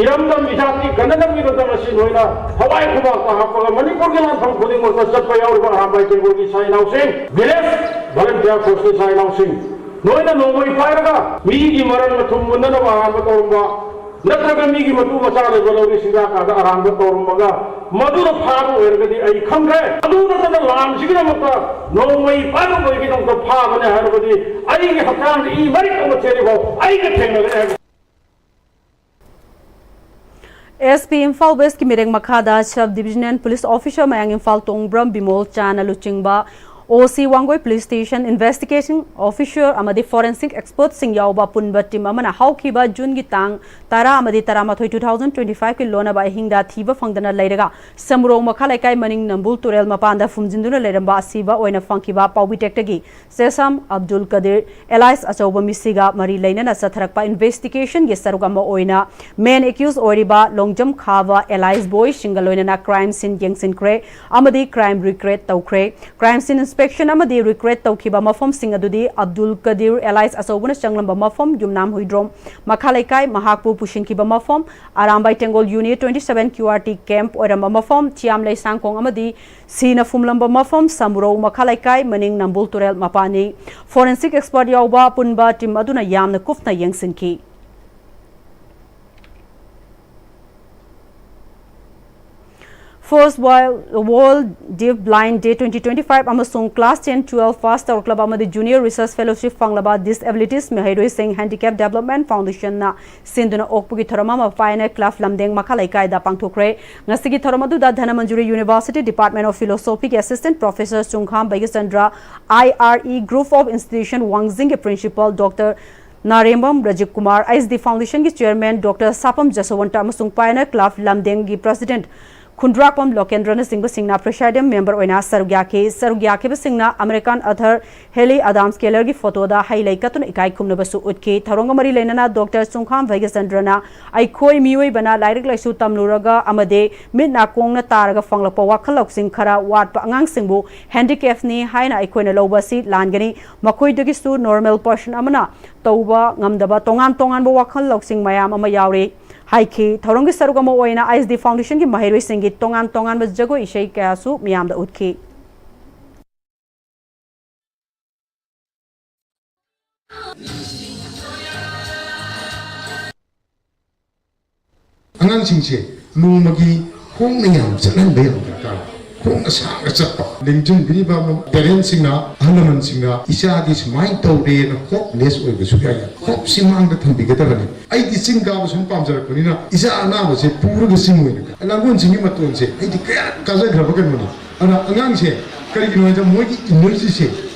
ꯏꯔꯝꯗꯝ ꯏꯖꯥꯇꯤ ꯀꯟꯅꯅꯕꯒꯤꯗꯃꯛꯇ ꯉꯁꯤ ꯅꯣꯏꯅ ꯊꯋꯥꯏ ꯈꯨꯕꯥꯛꯇ ꯍꯥꯞꯄꯒ ꯃꯅꯤꯄꯨꯔꯒꯤ ꯂꯥꯟꯐꯝ ꯈꯨꯗꯤꯡꯃꯛꯇ ꯆꯠꯄ ꯌꯥꯎꯔꯤꯕ ꯑꯔꯥꯝꯕꯥꯏ ꯇꯦꯡꯒꯣꯜꯒꯤ ꯏꯆꯥ ꯏꯅꯥꯎꯁꯤꯡ, ꯚꯤꯂꯦꯖ ꯚꯣꯂꯨꯟꯇꯤꯌꯔ ꯐꯣꯔꯁꯀꯤ ꯏꯆꯥ ꯏꯅꯥꯎꯁꯤꯡ, ꯅꯣꯏꯅ ꯅꯣꯡꯃꯩ ꯄꯥꯏꯔꯒ ꯃꯤꯒꯤ ꯃꯔꯟ ꯃꯊꯨꯝ ꯃꯨꯟꯅꯅꯕ ꯑꯔꯥꯟꯕ ꯇꯧꯔꯝꯕ, ꯅꯠꯇ꯭ꯔꯒ ꯃꯤꯒꯤ ꯃꯇꯨ ꯃꯆꯥ ꯂꯩꯕ ꯂꯧꯔꯤ ꯁꯤꯡꯒꯥ ꯀꯥꯗ ꯑꯔꯥꯟꯕ ꯇꯧꯔꯝꯃꯒ ꯃꯗꯨꯅ ꯐꯥꯕ ꯑꯣꯏꯔꯒꯗꯤ ꯑꯩ ꯈꯪꯈ꯭ꯔꯦ꯫ ꯑꯗꯨ ꯅꯠꯇꯅ ꯂꯥꯟꯁꯤꯒꯤꯗꯃꯛꯇ ꯅꯣꯡꯃꯩ ꯄꯥꯏꯔꯨꯕꯒꯤꯗꯃꯛꯇ ꯐꯥꯕꯅꯦ ꯍꯥꯏꯔꯕꯗꯤ ꯑꯩꯒꯤ ꯍꯛꯆꯥꯡꯗ ꯏ ꯃꯔꯤꯛ ꯑꯃ ꯆꯦꯜꯂꯤꯐꯥꯎ ꯑꯩꯒ ꯊꯦꯡꯅꯒꯅꯤ ꯍꯥꯏꯕ꯫ ꯑꯦꯁ ꯄꯤ ꯏꯝꯐꯥꯜ ꯋꯦꯁꯀꯤ ꯃꯤꯔꯦꯞ ꯃꯈꯥꯗ ꯁꯕ ꯗꯤꯕꯤꯖꯅꯦꯜ ꯄꯨꯂꯤꯁ ꯑꯣꯐꯤꯁꯥꯔ ꯃꯌꯥꯡ ꯏꯝꯐꯥꯜ ꯇꯣꯡꯕ꯭ꯔꯝ ꯕꯤꯃꯣꯜ ꯆꯥꯅ ꯂꯨꯆꯤꯡꯕ ꯑꯣ ꯁꯤ Wangoi police station, investigation officer ꯑꯃꯗꯤ ꯐꯣꯔꯦꯟꯁꯤꯛ ꯑꯦꯛꯁꯄꯔꯠꯁꯤꯡ ꯌꯥꯎꯕ ꯑꯄꯨꯟꯕ ꯇꯤꯝ ꯑꯃꯅ ꯍꯧꯈꯤꯕ ꯖꯨꯟꯒꯤ ꯇꯥꯡ ꯇꯔꯥ ꯑꯃꯗꯤ ꯇꯔꯥꯃꯥꯊꯣꯏ, two thousand twenty five ꯀꯤ ꯂꯣꯟꯅꯕ ꯑꯍꯤꯡꯗ ꯊꯤꯕ ꯐꯪꯗꯅ ꯂꯩꯔꯒ ꯁꯃꯨꯔꯧ ꯃꯈꯥ ꯂꯩꯀꯥꯏ ꯃꯅꯤꯡ ꯅꯝꯕꯨꯜ ꯇꯨꯔꯦꯜ ꯃꯄꯥꯟꯗ ꯐꯨꯝꯖꯤꯟꯗꯨꯅ ꯂꯩꯔꯝꯕ ꯑꯁꯤꯕ ꯑꯣꯏꯅ ꯐꯪꯈꯤꯕ ꯄꯥꯎꯕꯤꯇꯦꯛꯇꯒꯤ ꯁꯦꯁꯥꯝ ꯑꯕꯗꯨꯜ ꯀꯗꯤꯔ alias ꯑꯆꯧꯕ ꯃꯤꯁꯤꯒ ꯃꯔꯤ ꯂꯩꯅꯅ ꯆꯠꯊꯔꯛꯄ ꯏꯟꯚꯦꯁꯇꯤꯒꯦꯁꯟꯒꯤ ꯁꯔꯨꯛ ꯑꯃ ꯑꯣꯏꯅ ꯃꯦꯟ ꯑꯦꯀ꯭ꯌꯨꯁ ꯑꯣꯏꯔꯤꯕ ꯂꯣꯡꯖꯝ ꯈꯥꯕ alias ꯕꯣꯏꯁꯤꯡꯒ ꯂꯣꯏꯅꯅ ꯀ꯭ꯔꯥꯏꯝ ꯁꯤꯟ ꯌꯦꯡꯁꯤꯟꯈ꯭ꯔꯦ ꯑꯃꯗꯤ ꯀ꯭ꯔꯥꯏꯝ ꯔꯤꯀ꯭ꯔꯦꯠ ꯇꯧꯈ꯭ꯔꯦ꯫ ꯀ꯭ꯔꯥꯏꯝ ꯁꯤꯟ ꯏꯟꯁꯄꯦꯛꯁꯟ ꯑꯃꯗꯤ ꯔꯤꯀ꯭ꯔꯦꯠ ꯇꯧꯈꯤꯕ ꯃꯐꯝꯁꯤꯡ ꯑꯗꯨꯗꯤ ꯑꯕꯗꯨꯜ ꯀꯗꯤꯔ alias ꯑꯆꯧꯕꯅ ꯆꯪꯂꯝꯕ ꯃꯐꯝ, ꯌꯨꯝꯅꯥꯝ ꯍꯨꯏꯗ꯭ꯔꯣꯝ ꯃꯈꯥ ꯂꯩꯀꯥꯏ, ꯃꯍꯥꯛꯄꯨ ꯄꯨꯁꯤꯟꯈꯤꯕ ꯃꯐꯝ, Arambai Tenggol unit twenty seven Q R T camp ꯑꯣꯏꯔꯝꯕ ꯃꯐꯝ, ꯆꯤꯌꯥꯝꯂꯩ ꯁꯥꯡꯈꯣꯡ ꯑꯃꯗꯤ ꯁꯤꯅ ꯐꯨꯝꯂꯝꯕ ꯃꯐꯝ, ꯁꯃꯨꯔꯧ ꯃꯈꯥ ꯂꯩꯀꯥꯏ ꯃꯅꯤꯡ ꯅꯝꯕꯨꯜ ꯇꯨꯔꯦꯜ ꯃꯄꯥꯟꯅꯤ꯫ ꯐꯣꯔꯦꯟꯁꯤꯛ ꯑꯦꯛꯁꯄꯔꯠ ꯌꯥꯎꯕ ꯑꯄꯨꯟꯕ ꯇꯤꯝ ꯑꯗꯨꯅ ꯌꯥꯝꯅ ꯀꯨꯞꯅ ꯌꯦꯡꯁꯤꯟꯈꯤ꯫ First World, World Deaf Blind Day twenty twenty five ꯑꯃꯁꯨꯡ class ten, twelve pass ꯇꯧꯔꯛꯂꯕ ꯑꯃꯗꯤ Junior Research Fellowship ꯐꯪꯂꯕ Disabilities ꯃꯍꯩꯔꯣꯏꯁꯤꯡ Handicap Development Foundation ꯅ ꯁꯤꯟꯗꯨꯅ ꯑꯣꯛꯄꯒꯤ ꯊꯧꯔꯝ ꯑꯃ ꯄꯥꯏꯅ ꯀ꯭ꯂꯕ ꯂꯝꯗꯦꯡ ꯃꯈꯥ ꯂꯩꯀꯥꯏꯗ ꯄꯥꯡꯊꯣꯛꯈ꯭ꯔꯦ꯫ ꯉꯁꯤꯒꯤ ꯊꯧꯔꯝ ꯑꯗꯨꯗ Dhanamanjuri University Department of Philosophy ꯒꯤ Assistant Professor Chungkham Baigachandra, I R E Group of Institution ꯋꯥꯡꯖꯤꯡꯒꯤ Principal Doctor Narengbam Rajiv Kumar, H D ꯐꯥꯎꯟꯗꯦꯁꯟꯒꯤ ꯆꯤꯌꯔꯃꯦꯟ ꯗꯣꯛꯇꯔ ꯁꯥꯄꯝ ꯖꯁꯋꯟꯇ ꯑꯃꯁꯨꯡ ꯄꯥꯏꯑꯣꯅꯤꯌꯔ ꯀ꯭ꯂꯕ ꯂꯝꯗꯦꯡꯒꯤ ꯄ꯭ꯔꯁꯤꯗꯦꯟꯠ ꯈꯨꯟꯗ꯭ꯔꯥꯛꯄꯝ ꯂꯣꯀꯦꯟꯗ꯭ꯔꯅꯆꯤꯡꯕꯁꯤꯡꯅ ꯄ꯭ꯔꯤꯁꯥꯏꯗꯤꯡ ꯃꯦꯝꯕꯔ ꯑꯣꯏꯅ ꯁꯔꯨꯛ ꯌꯥꯈꯤ꯫ ꯁꯔꯨꯛ ꯌꯥꯈꯤꯕꯁꯤꯡꯅ ꯑꯃꯦꯔꯤꯀꯥꯟ ꯑꯊꯔ ꯍꯦꯂꯤ ꯑꯗꯥꯝꯁ ꯀꯦꯂꯔꯒꯤ ꯐꯣꯇꯣꯗ ꯍꯩ ꯂꯩ ꯀꯠꯇꯨꯅ ꯏꯀꯥꯏ ꯈꯨꯝꯅꯕꯁꯨ ꯎꯠꯈꯤ꯫ ꯊꯧꯔꯝꯒ ꯃꯔꯤ ꯂꯩꯅꯅ ꯗꯣꯛꯇꯔ ꯆꯨꯡꯈꯥꯝ ꯚꯩꯒꯆꯟꯗ꯭ꯔꯅ ꯑꯩꯈꯣꯏ ꯃꯤꯑꯣꯏꯕꯅ ꯂꯥꯏꯔꯤꯛ ꯂꯥꯏꯁꯨ ꯇꯝꯂꯨꯔꯒ ꯑꯃꯗꯤ ꯃꯤꯠ ꯅꯥꯀꯣꯡꯅ ꯇꯥꯔꯒ ꯐꯪꯂꯛꯄ ꯋꯥꯈꯜ ꯂꯧꯁꯤꯡ ꯈꯔ ꯋꯥꯠꯄ ꯑꯉꯥꯡꯁꯤꯡꯕꯨ ꯍꯦꯟꯗꯤꯀꯦꯞꯅꯤ ꯍꯥꯏꯅ ꯑꯩꯈꯣꯏꯅ ꯂꯧꯕ ꯑꯁꯤ ꯂꯥꯟꯒꯅꯤ꯫ ꯃꯈꯣꯏꯗꯒꯤꯁꯨ ꯅꯣꯔꯃꯦꯜ ꯄꯔꯁꯟ ꯑꯃꯅ ꯇꯧꯕ ꯉꯝꯗꯕ ꯇꯣꯉꯥꯟ ꯇꯣꯉꯥꯟꯕ ꯋꯥꯈꯜ ꯂꯧꯁꯤꯡ ꯃꯌꯥꯝ ꯑꯃ ꯌꯥꯎꯔꯤ ꯍꯥꯏꯈꯤ꯫ ꯊꯧꯔꯝꯒꯤ ꯁꯔꯨꯛ ꯑꯃ ꯑꯣꯏꯅ ꯑꯩꯆ ꯗꯤ ꯐꯥꯎꯟꯗꯦꯁꯟꯒꯤ ꯃꯍꯩꯔꯣꯏꯁꯤꯡꯒꯤ ꯇꯣꯉꯥꯟ ꯇꯣꯉꯥꯟꯕ ꯖꯒꯣꯏ ꯏꯁꯩ ꯀꯌꯥꯁꯨ ꯃꯤꯌꯥꯝꯗ ꯎꯠꯈꯤ꯫ ꯑꯉꯥꯡꯁꯤꯡꯁꯦ ꯅꯣꯡꯃꯒꯤ ꯈꯣꯡꯅ ꯌꯥꯝ ꯆꯠꯍꯟꯕ ꯌꯥꯝ ꯗꯔꯀꯥꯔ ꯑꯣꯏ꯫ ꯈꯣꯡꯅ ꯁꯥꯡꯅ ꯆꯠꯄ꯫ ꯂꯦꯡꯖꯨꯝꯕꯤꯔꯤꯕ ꯄꯦꯔꯦꯟꯁꯁꯤꯡꯅ, ꯑꯍꯜ ꯂꯃꯟꯁꯤꯡꯅ ꯏꯆꯥꯗꯤ ꯁꯨꯃꯥꯏꯅ ꯇꯧꯔꯦꯅ ꯍꯣꯞꯂꯦꯁ ꯑꯣꯏꯕꯁꯨ ꯌꯥꯏ꯫ ꯍꯣꯞꯁꯤ ꯃꯥꯡꯗ ꯊꯝꯕꯤꯒꯗꯕꯅꯤ꯫ ꯑꯩꯗꯤ ꯆꯤꯡ ꯀꯥꯕ ꯁꯨꯝ ꯄꯥꯝꯖꯔꯛꯄꯅꯤꯅ ꯏꯆꯥ ꯑꯅꯥꯕꯁꯦ ꯄꯨꯔꯒ ꯆꯤꯡ ꯑꯣꯏꯅ ꯀꯥ-, ꯂꯥꯡꯒꯣꯜ ꯆꯤꯡꯒꯤ ꯃꯇꯣꯟꯁꯦ ꯑꯩꯗꯤ ꯀꯌꯥ ꯀꯥꯖꯈ꯭ꯔꯕ ꯀꯩꯅꯣꯅꯤ꯫ ꯑꯗꯨꯅ ꯑꯉꯥꯡꯁꯦ ꯀꯔꯤꯒꯤꯅꯣ ꯍꯥꯏꯗ ꯃꯣꯏꯒꯤ ꯏꯅꯔꯖꯤꯁꯦ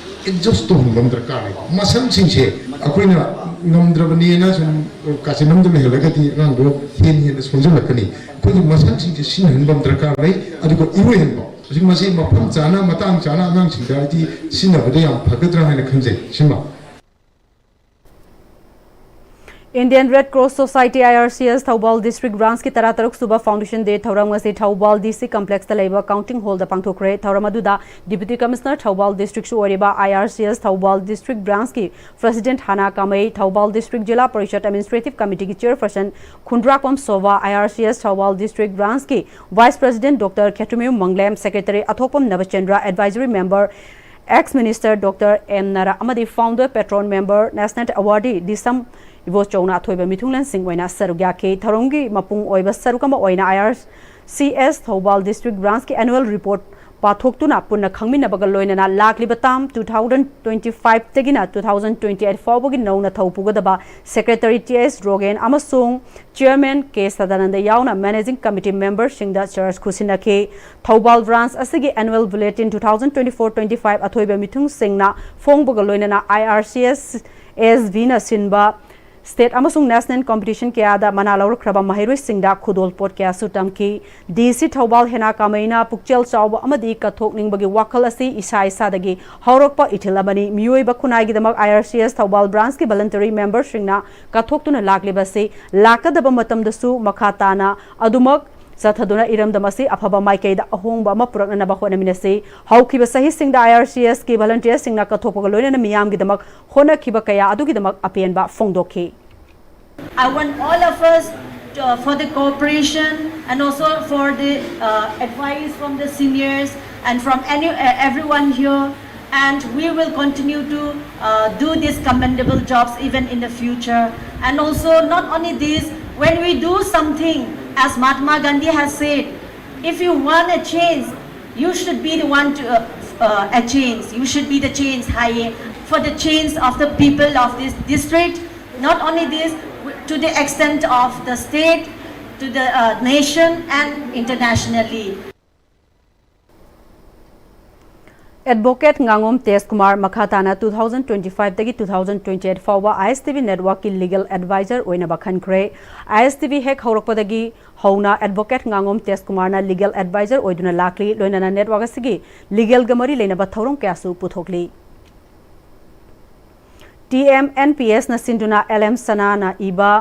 ꯑꯦꯛꯖꯣꯁ ꯇꯧꯍꯟꯕ ꯑꯃ ꯗꯔꯀꯥꯔ ꯂꯩ꯫ ꯃꯁꯜꯁꯤꯡꯁꯦ ꯑꯩꯈꯣꯏꯅ ꯉꯝꯗ꯭ꯔꯕꯅꯦꯅ ꯁꯨꯝ ꯀꯥꯆꯤꯟ ꯑꯃꯗ ꯂꯩꯍꯜꯂꯒꯗꯤ ꯑꯉꯥꯡꯗꯣ ꯍꯦꯟꯅ ꯍꯦꯟꯅ ꯁꯣꯟꯖꯜꯂꯛꯀꯅꯤ꯫ ꯑꯩꯈꯣꯏꯒꯤ ꯃꯁꯜꯁꯤꯡꯁꯦ ꯁꯤꯖꯤꯟꯅꯍꯟꯕ ꯑꯃ ꯗꯔꯀꯥꯔ ꯂꯩ꯫ ꯑꯗꯨꯒ ꯏꯔꯣꯏꯍꯟꯕ꯫ ꯍꯧꯖꯤꯛ ꯃꯁꯤ ꯃꯐꯝ ꯆꯥꯅ, ꯃꯇꯥꯡ ꯆꯥꯅ ꯑꯉꯥꯡꯁꯤꯡꯗ ꯍꯥꯏꯗꯤ ꯁꯤꯖꯤꯟꯅꯕꯗ ꯌꯥꯝ ꯐꯒꯗ꯭ꯔꯥ ꯍꯥꯏꯅ ꯈꯟꯖꯩ꯫ ꯁꯤꯃ꯫ Indian Red Cross Society, I R C S, Thoubal district ꯕ꯭ꯔꯥꯟꯁꯀꯤ ꯇꯔꯥꯇꯔꯨꯛ ꯁꯨꯕ ꯐꯥꯎꯟꯗꯦꯁꯟ ꯗꯦ ꯊꯧꯔꯝ ꯉꯁꯤ ꯊꯧꯕꯥꯜ ꯗꯤ ꯁꯤ ꯀꯝꯄ꯭ꯂꯦꯛꯁꯇ ꯂꯩꯕ ꯀꯥꯎꯟꯇꯤꯡ ꯍꯣꯜꯗ ꯄꯥꯡꯊꯣꯛꯈ꯭ꯔꯦ꯫ ꯊꯧꯔꯝ ꯑꯗꯨꯗ ꯗꯤꯄ꯭ꯌꯨꯇꯤ ꯀꯃꯤꯁꯅꯔ ꯊꯧꯕꯥꯜ ꯗꯤꯁꯇ꯭ꯔꯤꯛꯁꯨ ꯑꯣꯏꯔꯤꯕ I R C S Thoubal district ꯕ꯭ꯔꯥꯟꯁꯀꯤ president Hana Kamei, Thoubal district Zila Parishad administrative ꯀꯃꯤꯇꯤꯒꯤ chairperson Khundrakpam Sobha, I R C S Thoubal district ꯕ꯭ꯔꯥꯟꯁꯀꯤ vice president doctor Khetrimayum Manglem, secretary Athokpam Nabachandra, advisory member ex minister doctor M Nara ꯑꯃꯗꯤ founder patron member national awardee Disam ꯏꯕꯣꯆꯧꯅ ꯑꯊꯣꯏꯕ ꯃꯤꯊꯨꯡꯂꯦꯟꯁꯤꯡ ꯑꯣꯏꯅ ꯁꯔꯨꯛ ꯌꯥꯈꯤ꯫ ꯊꯧꯔꯝꯒꯤ ꯃꯄꯨꯡ ꯑꯣꯏꯕ ꯁꯔꯨꯛ ꯑꯃ ꯑꯣꯏꯅ I R C S Thoubal district ꯕ꯭ꯔꯥꯟꯁꯀꯤ ꯑꯦꯅꯨꯋꯦꯜ ꯔꯤꯄꯣꯔꯠ ꯄꯥꯊꯣꯛꯇꯨꯅ ꯄꯨꯟꯅ ꯈꯪꯃꯤꯟꯅꯕꯒ ꯂꯣꯏꯅꯅ ꯂꯥꯛꯂꯤꯕ ꯇꯥꯝ two thousand twenty five ꯇꯒꯤꯅ two thousand twenty eight ꯐꯥꯎꯕꯒꯤ ꯅꯧꯅ ꯊꯧ ꯄꯨꯒꯗꯕ ꯁꯦꯀ꯭ꯔꯦꯇꯔꯤ ꯇꯤ ꯑꯦꯁ ꯔꯣꯒꯦꯟ ꯑꯃꯁꯨꯡ ꯆꯤꯌꯔꯃꯦꯟ ꯀꯦ ꯁꯗꯥꯅꯟꯗ ꯌꯥꯎꯅ ꯃꯦꯅꯦꯖꯤꯡ ꯀꯃꯤꯇꯤ ꯃꯦꯝꯕꯔꯁꯤꯡꯗ ꯆꯥꯔꯖ ꯈꯨꯠꯁꯤꯟꯅꯈꯤ꯫ ꯊꯧꯕꯥꯜ ꯕ꯭ꯔꯥꯟꯁ ꯑꯁꯤꯒꯤ annual bulletin two thousand twenty four twenty five ꯑꯊꯣꯏꯕ ꯃꯤꯊꯨꯡꯁꯤꯡꯅ ꯐꯣꯡꯕꯒ ꯂꯣꯏꯅꯅ I R C S ꯑꯦꯁ ꯚꯤꯅ ꯁꯤꯟꯕ ꯁ꯭ꯇꯦꯠ ꯑꯃꯁꯨꯡ ꯅꯦꯁꯅꯦꯜ ꯀꯝꯄꯤꯇꯤꯁꯟ ꯀꯌꯥꯗ ꯃꯅꯥ ꯂꯧꯔꯛꯈ꯭ꯔꯕ ꯃꯍꯩꯔꯣꯏꯁꯤꯡꯗ ꯈꯨꯗꯣꯜꯄꯣꯠ ꯀꯌꯥꯁꯨ ꯇꯝꯈꯤ꯫ ꯗꯤ ꯁꯤ ꯊꯧꯕꯥꯜ ꯍꯦꯅꯥ ꯀꯥꯃꯩꯅ ꯄꯨꯛꯆꯦꯜ ꯆꯥꯎꯕ ꯑꯃꯗꯤ ꯀꯠꯊꯣꯛꯅꯤꯡꯕꯒꯤ ꯋꯥꯈꯜ ꯑꯁꯤ ꯏꯁꯥ ꯏꯁꯥꯗꯒꯤ ꯍꯧꯔꯛꯄ ꯏꯊꯤꯜ ꯑꯃꯅꯤ꯫ ꯃꯤꯑꯣꯏꯕ ꯈꯨꯟꯅꯥꯏꯒꯤꯗꯃꯛ ꯑꯥꯏ ꯑꯥꯔ ꯁꯤ ꯑꯦꯁ ꯊꯧꯕꯥꯜ ꯕ꯭ꯔꯥꯟꯁꯀꯤ ꯚꯂꯟꯇꯔꯤ ꯃꯦꯝꯕꯔꯁꯤꯡꯅ ꯀꯠꯊꯣꯛꯇꯨꯅ ꯂꯥꯛꯂꯤꯕ ꯑꯁꯤ ꯂꯥꯛꯀꯗꯕ ꯃꯇꯝꯗꯁꯨ ꯃꯈꯥ ꯇꯥꯅ ꯑꯗꯨꯃꯛ ꯆꯠꯊꯗꯨꯅ ꯏꯔꯝꯗꯝ ꯑꯁꯤ ꯑꯐꯕ ꯃꯥꯏꯀꯩꯗ ꯑꯍꯣꯡꯕ ꯑꯃ ꯄꯨꯔꯛꯅꯅꯕ ꯍꯣꯠꯅꯃꯤꯟꯅꯁꯤ꯫ ꯍꯧꯈꯤꯕ ꯆꯍꯤꯁꯤꯡꯗ ꯑꯥꯏ ꯑꯥꯔ ꯁꯤ ꯑꯦꯁꯀꯤ ꯚꯂꯟꯇꯤꯌꯔꯁꯤꯡꯅ ꯀꯠꯊꯣꯛꯄꯒ ꯂꯣꯏꯅꯅ ꯃꯤꯌꯥꯝꯒꯤꯗꯃꯛ ꯍꯣꯠꯅꯈꯤꯕ ꯀꯌꯥ ꯑꯗꯨꯒꯤꯗꯃꯛ ꯑꯄꯦꯟꯕ ꯐꯣꯡꯗꯣꯛꯈꯤ꯫ I want all of us to, uh, for the cooperation and also for the uh, advice from the seniors and from any, uh, everyone here. And we will continue to uh, do these commendable jobs even in the future. And also, not only this, when we do something, as Mahatma Gandhi has said, if you want a change, you should be the one to uh, uh, a change. You should be the change, high for the change of the people of this district. Not only this, to the extent of the state, to the uh, nation, and internationally. Advocate ꯉꯥꯉꯣꯝ ꯇꯦꯖꯀꯨꯃꯥꯔ ꯃꯈꯥ ꯇꯥꯅ two thousand twenty ꯐꯥꯏꯚꯇꯒꯤ two thousand twenty eight ꯐꯥꯎꯕ I S T V ꯅꯦꯠꯋꯥꯔꯛꯀꯤ legal advisor ꯑꯣꯏꯅꯕ ꯈꯟꯈ꯭ꯔꯦ꯫ I S T V ꯍꯦꯛ ꯍꯧꯔꯛꯄꯗꯒꯤ ꯍꯧꯅ ꯑꯦꯗꯚꯣꯀꯦꯠ ꯉꯥꯉꯣꯝ ꯇꯦꯖꯀꯨꯃꯥꯔꯅ ꯂꯤꯒꯦꯜ ꯑꯦꯗꯚꯥꯏꯖꯔ ꯑꯣꯏꯗꯨꯅ ꯂꯥꯛꯂꯤ, ꯂꯣꯏꯅꯅ ꯅꯦꯠꯋꯥꯔꯛ ꯑꯁꯤꯒꯤ ꯂꯤꯒꯦꯜꯒ ꯃꯔꯤ ꯂꯩꯅꯕ ꯊꯧꯔꯝ ꯀꯌꯥꯁꯨ ꯄꯨꯊꯣꯛꯂꯤ꯫ ꯇꯤ ꯑꯦꯝ ꯑꯦꯟ ꯄꯤ ꯑꯦꯁꯅ ꯁꯤꯟꯗꯨꯅ ꯑꯦꯜ ꯑꯦꯝ ꯁꯅꯥꯅ ꯏꯕ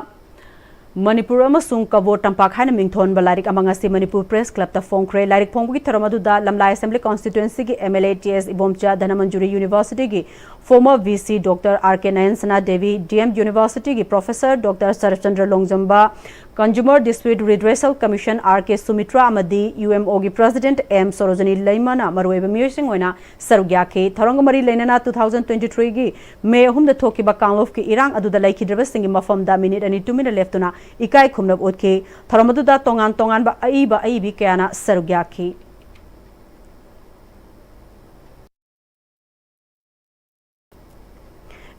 ꯃꯅꯤꯄꯨꯔ ꯑꯃꯁꯨꯡ ꯀꯕꯣ ꯇꯝꯄꯥꯛ ꯍꯥꯏꯅ ꯃꯤꯡꯊꯣꯟꯕ ꯂꯥꯏꯔꯤꯛ ꯑꯃ ꯉꯁꯤ ꯃꯅꯤꯄꯨꯔ ꯄ꯭ꯔꯦꯁ ꯀ꯭ꯂꯕꯇ ꯐꯣꯡꯈ꯭ꯔꯦ꯫ ꯂꯥꯏꯔꯤꯛ ꯐꯣꯡꯕꯒꯤ ꯊꯧꯔꯝ ꯑꯗꯨꯗ ꯂꯝꯂꯥꯏ ꯑꯦꯁꯦꯝꯕ꯭ꯂꯤ ꯀꯣꯟꯁꯇꯤꯇ꯭ꯋꯦꯟꯁꯤꯒꯤ M L A T S Ibomcha, Dhanamanjuri ꯌꯨꯅꯤꯚꯔꯁꯤꯇꯤꯒꯤ former V C Doctor R K Nayansana Devi, D M University ꯒꯤ Professor Doctor Saratchandra ꯂꯣꯡꯖꯝꯕ, Consumer Dispute Redressal Commission R K Sumitra ꯑꯃꯗꯤ U M O ꯒꯤ President M Sorojini ꯂꯩꯃꯅ ꯃꯔꯨꯑꯣꯏꯕ ꯃꯤꯑꯣꯏꯁꯤꯡ ꯑꯣꯏꯅ ꯁꯔꯨꯛ ꯌꯥꯈꯤ꯫ ꯊꯧꯔꯝꯒ ꯃꯔꯤ ꯂꯩꯅꯅ two thousand twenty three ꯒꯤ ꯃꯦ ꯑꯍꯨꯝꯗ ꯊꯣꯛꯈꯤꯕ ꯀꯥꯡꯂꯨꯞꯀꯤ ꯏꯔꯥꯡ ꯑꯗꯨꯗ ꯂꯩꯈꯤꯗ꯭ꯔꯕꯁꯤꯡꯒꯤ ꯃꯐꯝꯗ ꯃꯤꯅꯤꯠ ꯑꯅꯤ ꯇꯨꯃꯤꯟꯅ ꯂꯦꯞꯇꯨꯅ ꯏꯀꯥꯏ ꯈꯨꯝꯅꯕ ꯎꯠꯈꯤ꯫ ꯊꯧꯔꯝ ꯑꯗꯨꯗ ꯇꯣꯉꯥꯟ ꯇꯣꯉꯥꯟꯕ ꯑꯏꯕ ꯑꯏꯕꯤ ꯀꯌꯥꯅ ꯁꯔꯨꯛ ꯌꯥꯈꯤ꯫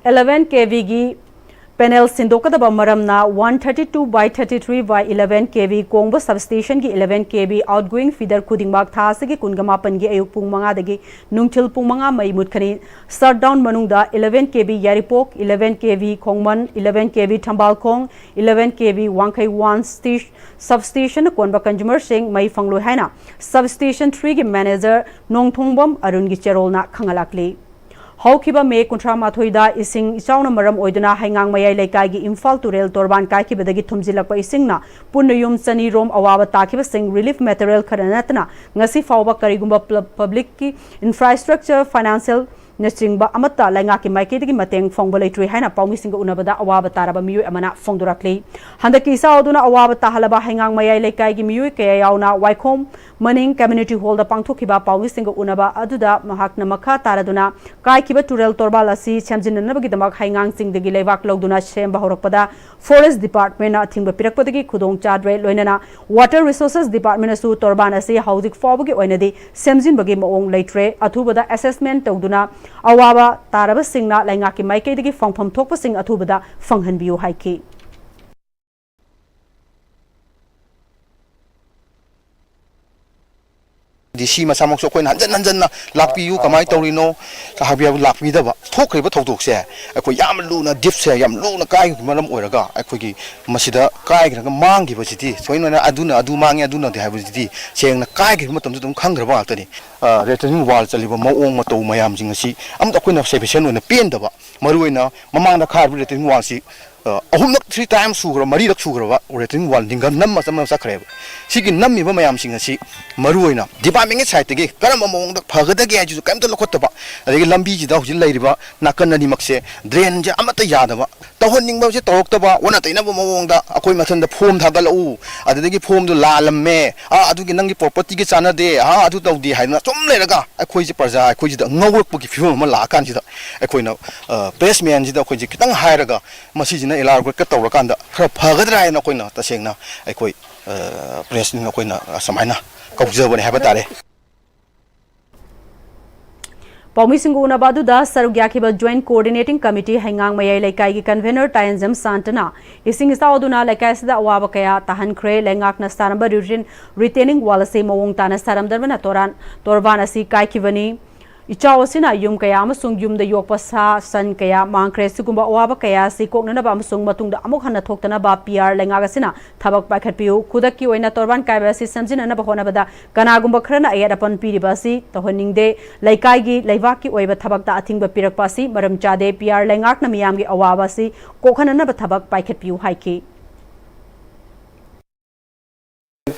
eleven K V ꯒꯤ Panel ꯁꯤꯟꯗꯣꯛꯀꯗꯕ ꯃꯔꯝꯅ one thirty two by thirty three by eleven K V ꯀꯣꯡꯕ substation ꯒꯤ eleven K V outgoing feeder ꯈꯨꯗꯤꯡꯃꯛ ꯊꯥ ꯑꯁꯤꯒꯤ ꯀꯨꯟꯃꯥꯄꯟꯒꯤ ꯑꯌꯨꯛ ꯄꯨꯡ ꯃꯉꯥꯗꯒꯤ ꯅꯨꯡꯊꯤꯜ ꯄꯨꯡ ꯃꯉꯥ ꯃꯩ ꯃꯨꯠꯀꯅꯤ꯫ Shutdown ꯃꯅꯨꯡꯗ eleven K V ꯌꯥꯏꯔꯤꯄꯣꯛ, eleven K V ꯈꯣꯡꯃꯟ, eleven K V ꯊꯝꯕꯥꯜꯈꯣꯡ, eleven K V ꯋꯥꯡꯈꯩ one ꯁꯕ ꯁ꯭ꯇꯦꯁꯟꯅ ꯀꯣꯟꯕ consumer ꯁꯤꯡ ꯃꯩ ꯐꯪꯂꯣꯏ ꯍꯥꯏꯅ Sub Station three ꯒꯤ manager ꯅꯣꯡꯊꯣꯡꯕꯝ ꯑꯔꯨꯟꯒꯤ ꯆꯦꯔꯣꯜꯅ ꯈꯪꯍꯜꯂꯛꯂꯤ꯫ ꯍꯧꯈꯤꯕ ꯃꯦ ꯀꯨꯟꯊ꯭ꯔꯥ ꯃꯥꯊꯣꯏꯗ ꯏꯁꯤꯡ ꯏꯆꯥꯎꯅ ꯃꯔꯝ ꯑꯣꯏꯗꯨꯅ ꯍꯩꯉꯥꯡ ꯃꯌꯥꯏ ꯂꯩꯀꯥꯏꯒꯤ ꯏꯝꯐꯥꯜ ꯇꯨꯔꯦꯜ ꯇꯣꯔꯕꯥꯟ ꯀꯥꯏꯈꯤꯕꯗꯒꯤ ꯊꯨꯝꯖꯤꯜꯂꯛꯄ ꯏꯁꯤꯡꯅ ꯄꯨꯟꯅ ꯌꯨꯝ ꯆꯅꯤ ꯔꯣꯝ ꯑꯋꯥꯕ ꯇꯥꯈꯤꯕꯁꯤꯡ relief material ꯈꯔ ꯅꯠꯇꯅ ꯉꯁꯤ ꯐꯥꯎꯕ ꯀꯔꯤꯒꯨꯝꯕ ꯄ꯭ꯂ-, public ꯀꯤ infrastructure, financial ꯅꯆꯤꯡꯕ ꯑꯃꯠꯇ ꯂꯩꯉꯥꯛꯀꯤ ꯃꯥꯏꯀꯩꯗꯒꯤ ꯃꯇꯦꯡ ꯐꯪꯕ ꯂꯩꯇ꯭ꯔꯤ ꯍꯥꯏꯅ ꯄꯥꯎꯃꯤꯁꯤꯡꯒ ꯎꯅꯕꯗ ꯑꯋꯥꯕ ꯇꯥꯔꯕ ꯃꯤꯑꯣꯏ ꯑꯃꯅ ꯐꯣꯡꯗꯣꯔꯛꯂꯤ꯫ ꯍꯟꯗꯛꯀꯤ ꯏꯆꯥꯎ ꯑꯗꯨꯅ ꯑꯋꯥꯕ ꯇꯥꯍꯜꯂꯕ ꯍꯩꯉꯥꯡ ꯃꯌꯥꯏ ꯂꯩꯀꯥꯏꯒꯤ ꯃꯤꯑꯣꯏ ꯀꯌꯥ ꯌꯥꯎꯅ ꯋꯥꯏꯈꯣꯝ ꯃꯅꯤꯡ community hall ꯗ ꯄꯥꯡꯊꯣꯛꯈꯤꯕ ꯄꯥꯎꯃꯤꯁꯤꯡꯒ ꯎꯅꯕ ꯑꯗꯨꯗ ꯃꯍꯥꯛꯅ ꯃꯈꯥ ꯇꯥꯔꯗꯨꯅ ꯀꯥꯏꯈꯤꯕ ꯇꯨꯔꯦꯜ ꯇꯣꯔꯕꯥꯜ ꯑꯁꯤ ꯁꯦꯝꯖꯤꯟꯅꯅꯕꯒꯤꯗꯃꯛ ꯍꯩꯉꯥꯡꯁꯤꯡꯗꯒꯤ ꯂꯩꯕꯥꯛ ꯂꯧꯗꯨꯅ ꯁꯦꯝꯕ ꯍꯧꯔꯛꯄꯗ Forest Department ꯅ ꯑꯊꯤꯡꯕ ꯄꯤꯔꯛꯄꯗꯒꯤ ꯈꯨꯗꯣꯡ ꯆꯥꯗ꯭ꯔꯦ, ꯂꯣꯏꯅꯅ Water Resources Department ꯅꯁꯨ ꯇꯣꯔꯕꯥꯟ ꯑꯁꯤ ꯍꯧꯖꯤꯛ ꯐꯥꯎꯕꯒꯤ ꯑꯣꯏꯅꯗꯤ ꯁꯦꯝꯖꯤꯟꯕꯒꯤ ꯃꯑꯣꯡ ꯂꯩꯇ꯭ꯔꯦ꯫ ꯑꯊꯨꯕꯗ assessment ꯇꯧꯗꯨꯅ ꯑꯋꯥꯕ ꯇꯥꯔꯕꯁꯤꯡꯅ ꯂꯩꯉꯥꯛꯀꯤ ꯃꯥꯏꯀꯩꯗꯒꯤ ꯐꯪꯐꯝ ꯊꯣꯛꯄꯁꯤꯡ ꯑꯊꯨꯕꯗ ꯐꯪꯍꯟꯕꯤꯌꯨ ꯍꯥꯏꯈꯤ꯫ ꯗꯤ ꯁꯤ ꯃꯁꯥꯃꯛꯁꯨ ꯑꯩꯈꯣꯏꯅ ꯍꯟꯖꯟ ꯍꯟꯖꯟꯅ ꯂꯥꯛꯄꯤꯌꯨ, ꯀꯃꯥꯏꯅ ꯇꯧꯔꯤꯅꯣ ꯍꯥꯏꯕ ꯌꯥꯕ ꯂꯥꯛꯄꯤꯗꯕ, ꯊꯣꯛꯈ꯭ꯔꯤꯕ ꯊꯧꯗꯣꯛꯁꯦ ꯑꯩꯈꯣꯏ ꯌꯥꯝ ꯂꯨꯅ, ꯗꯤꯞꯁꯦ ꯌꯥꯝ ꯂꯨꯅ ꯀꯥꯏꯕꯒꯤ ꯃꯔꯝ ꯑꯣꯏꯔꯒ ꯑꯩꯈꯣꯏꯒꯤ ꯃꯁꯤꯗ ꯀꯥꯏꯈ꯭ꯔꯒ ꯃꯥꯡꯈꯤꯕꯁꯤꯗꯤ ꯁꯣꯏꯅ ꯑꯗꯨꯅ ꯑꯗꯨ ꯃꯥꯡꯉꯦ ꯑꯗꯨꯅꯗꯤ ꯍꯥꯏꯕꯁꯤꯗꯤ ꯁꯦꯡꯅ ꯀꯥꯏꯈꯤꯕ ꯃꯇꯝꯗ ꯑꯗꯨꯝ ꯈꯪꯈ꯭ꯔꯕ ꯉꯥꯛꯇꯅꯤ꯫ ꯑ, retaining wall ꯆꯜꯂꯤꯕ ꯃꯑꯣꯡ ꯃꯇꯧ ꯃꯌꯥꯝꯁꯤꯡ ꯑꯁꯤ ꯑꯃꯇ ꯑꯩꯈꯣꯏꯅ sufficient ꯑꯣꯏꯅ ꯄꯦꯟꯗꯕ, ꯃꯔꯨꯑꯣꯏꯅ ꯃꯃꯥꯡꯗ ꯈꯥꯔꯤꯕ retaining wall ꯁꯤ ꯑ, ꯑꯍꯨꯝꯂꯛ, three times ꯁꯨꯈ꯭ꯔ, ꯃꯔꯤꯔꯛ ꯁꯨꯈ꯭ꯔꯕ retaining wall ꯅꯤꯡꯒꯟ ꯅꯝꯃ ꯆꯠꯈ꯭ꯔꯦꯕ꯫ ꯁꯤꯒꯤ ꯅꯝꯃꯤꯕ ꯃꯌꯥꯝꯁꯤꯡ ꯑꯁꯤ ꯃꯔꯨꯑꯣꯏꯅ department ꯀꯤ side ꯇꯒꯤ ꯀꯔꯝꯕ ꯃꯑꯣꯡꯗ ꯐꯒꯗꯒꯦ ꯍꯥꯏꯁꯤꯁꯨ ꯀꯔꯤꯝꯇ ꯂꯧꯈꯠꯇꯕ, ꯑꯗꯒꯤ ꯂꯝꯕꯤꯁꯤꯗ ꯍꯧꯖꯤꯛ ꯂꯩꯔꯤꯕ ꯅꯥꯀꯟ ꯑꯅꯤꯃꯛꯁꯦ drain ꯁꯦ ꯑꯃꯠꯇ ꯌꯥꯗꯕ, ꯇꯧꯍꯟꯅꯤꯡꯕꯁꯦ ꯇꯧꯔꯛꯇꯕ, ꯑꯣꯟꯅ ꯇꯩꯅꯕ ꯃꯑꯣꯡꯗ ꯑꯩꯈꯣꯏ ꯃꯊꯟꯗ form ꯊꯥꯒꯠꯂꯛꯎ, ꯑꯗꯨꯗꯒꯤ form ꯗꯨ ꯂꯥꯜꯂꯝꯃꯦ, ꯑ, ꯑꯗꯨꯒꯤ ꯅꯪꯒꯤ property ꯒ ꯆꯥꯟꯅꯗꯦ, ꯑ, ꯑꯗꯨ ꯇꯧꯗꯦ ꯍꯥꯏꯗꯅ ꯁꯨꯝ ꯂꯩꯔꯒ ꯑꯩꯈꯣꯏꯁꯦ ꯄ꯭ꯔꯖꯥ ꯑꯩꯈꯣꯏꯁꯤꯗ ꯉꯧꯔꯛꯄꯒꯤ ꯐꯤꯕꯝ ꯑꯃ ꯂꯥꯛꯑꯀꯥꯟꯁꯤꯗ ꯑꯩꯈꯣꯏꯅ, ꯑ, press man ꯁꯤꯗ ꯑꯩꯈꯣꯏꯁꯦ ꯈꯤꯇꯪ ꯍꯥꯏꯔꯒ ꯃꯁꯤꯁꯤꯅ elaborate ꯀ ꯇꯧꯔꯀꯥꯟꯗ ꯈꯔ ꯐꯒꯗ꯭ꯔꯥ ꯍꯥꯏꯅ ꯑꯩꯈꯣꯏꯅ ꯇꯁꯦꯡꯅ ꯑꯩꯈꯣꯏ, ꯑ, press ꯅꯤꯡ ꯑꯩꯈꯣꯏꯅ ꯑꯁꯨꯃꯥꯏꯅ ꯀꯧꯖꯕꯅꯦ ꯍꯥꯏꯕ ꯇꯥꯔꯦ꯫ ꯄꯥꯎꯃꯤꯁꯤꯡꯒ ꯎꯅꯕ ꯑꯗꯨꯗ ꯁꯔꯨꯛ ꯌꯥꯈꯤꯕ Joint Coordinating Committee ꯍꯩꯉꯥꯡ ꯃꯌꯥꯏ ꯂꯩꯀꯥꯏꯒꯤ convener ꯇꯥꯌꯦꯟꯖꯝ ꯁꯥꯟꯇꯅ ꯏꯁꯤꯡ ꯏꯆꯥꯎ ꯑꯗꯨꯅ ꯂꯩꯀꯥꯏ ꯑꯁꯤꯗ ꯑꯋꯥꯕ ꯀꯌꯥ ꯇꯥꯍꯟꯈ꯭ꯔꯦ, ꯂꯩꯉꯥꯛꯅ ꯁꯥꯔꯝꯕ retaining wall ꯑꯁꯤ ꯃꯑꯣꯡ ꯇꯥꯅ ꯁꯥꯔꯝꯗꯕꯅ ꯇꯣꯔꯥꯟ, ꯇꯣꯔꯕꯥꯟ ꯑꯁꯤ ꯀꯥꯏꯈꯤꯕꯅꯤ꯫ ꯏꯆꯥꯎ ꯑꯁꯤꯅ ꯌꯨꯝ ꯀꯌꯥ ꯑꯃꯁꯨꯡ ꯌꯨꯝꯗ ꯌꯣꯛꯄ ꯁꯥ ꯁꯟ ꯀꯌꯥ ꯃꯥꯡꯈ꯭ꯔꯦ꯫ ꯁꯤꯒꯨꯝꯕ ꯑꯋꯥꯕ ꯀꯌꯥ ꯑꯁꯤ ꯀꯣꯛꯅꯅꯕ ꯑꯃꯁꯨꯡ ꯃꯇꯨꯡꯗ ꯑꯃꯨꯛ ꯍꯟꯅ ꯊꯣꯛꯇꯅꯕ P R ꯂꯩꯉꯥꯛ ꯑꯁꯤꯅ ꯊꯕꯛ ꯄꯥꯏꯈꯠꯄꯤꯌꯨ꯫ ꯈꯨꯗꯛꯀꯤ ꯑꯣꯏꯅ ꯇꯣꯔꯕꯥꯟ ꯀꯥꯏꯕ ꯑꯁꯤ ꯁꯦꯝꯖꯤꯟꯅꯅꯕ ꯍꯣꯠꯅꯕꯗ ꯀꯅꯥꯒꯨꯝꯕ ꯈꯔꯅ ꯑꯌꯦꯠ ꯑꯄꯟ ꯄꯤꯔꯤꯕ ꯑꯁꯤ ꯇꯧꯍꯟꯅꯤꯡꯗꯦ꯫ ꯂꯩꯀꯥꯏꯒꯤ ꯂꯩꯕꯥꯛꯀꯤ ꯑꯣꯏꯕ ꯊꯕꯛꯇ ꯑꯊꯤꯡꯕ ꯄꯤꯔꯛꯄ ꯑꯁꯤ ꯃꯔꯝ ꯆꯥꯗꯦ꯫ P R ꯂꯩꯉꯥꯛꯅ ꯃꯤꯌꯥꯝꯒꯤ ꯑꯋꯥꯕ ꯑꯁꯤ ꯀꯣꯛꯍꯟꯅꯅꯕ ꯊꯕꯛ ꯄꯥꯏꯈꯠꯄꯤꯌꯨ ꯍꯥꯏꯈꯤ꯫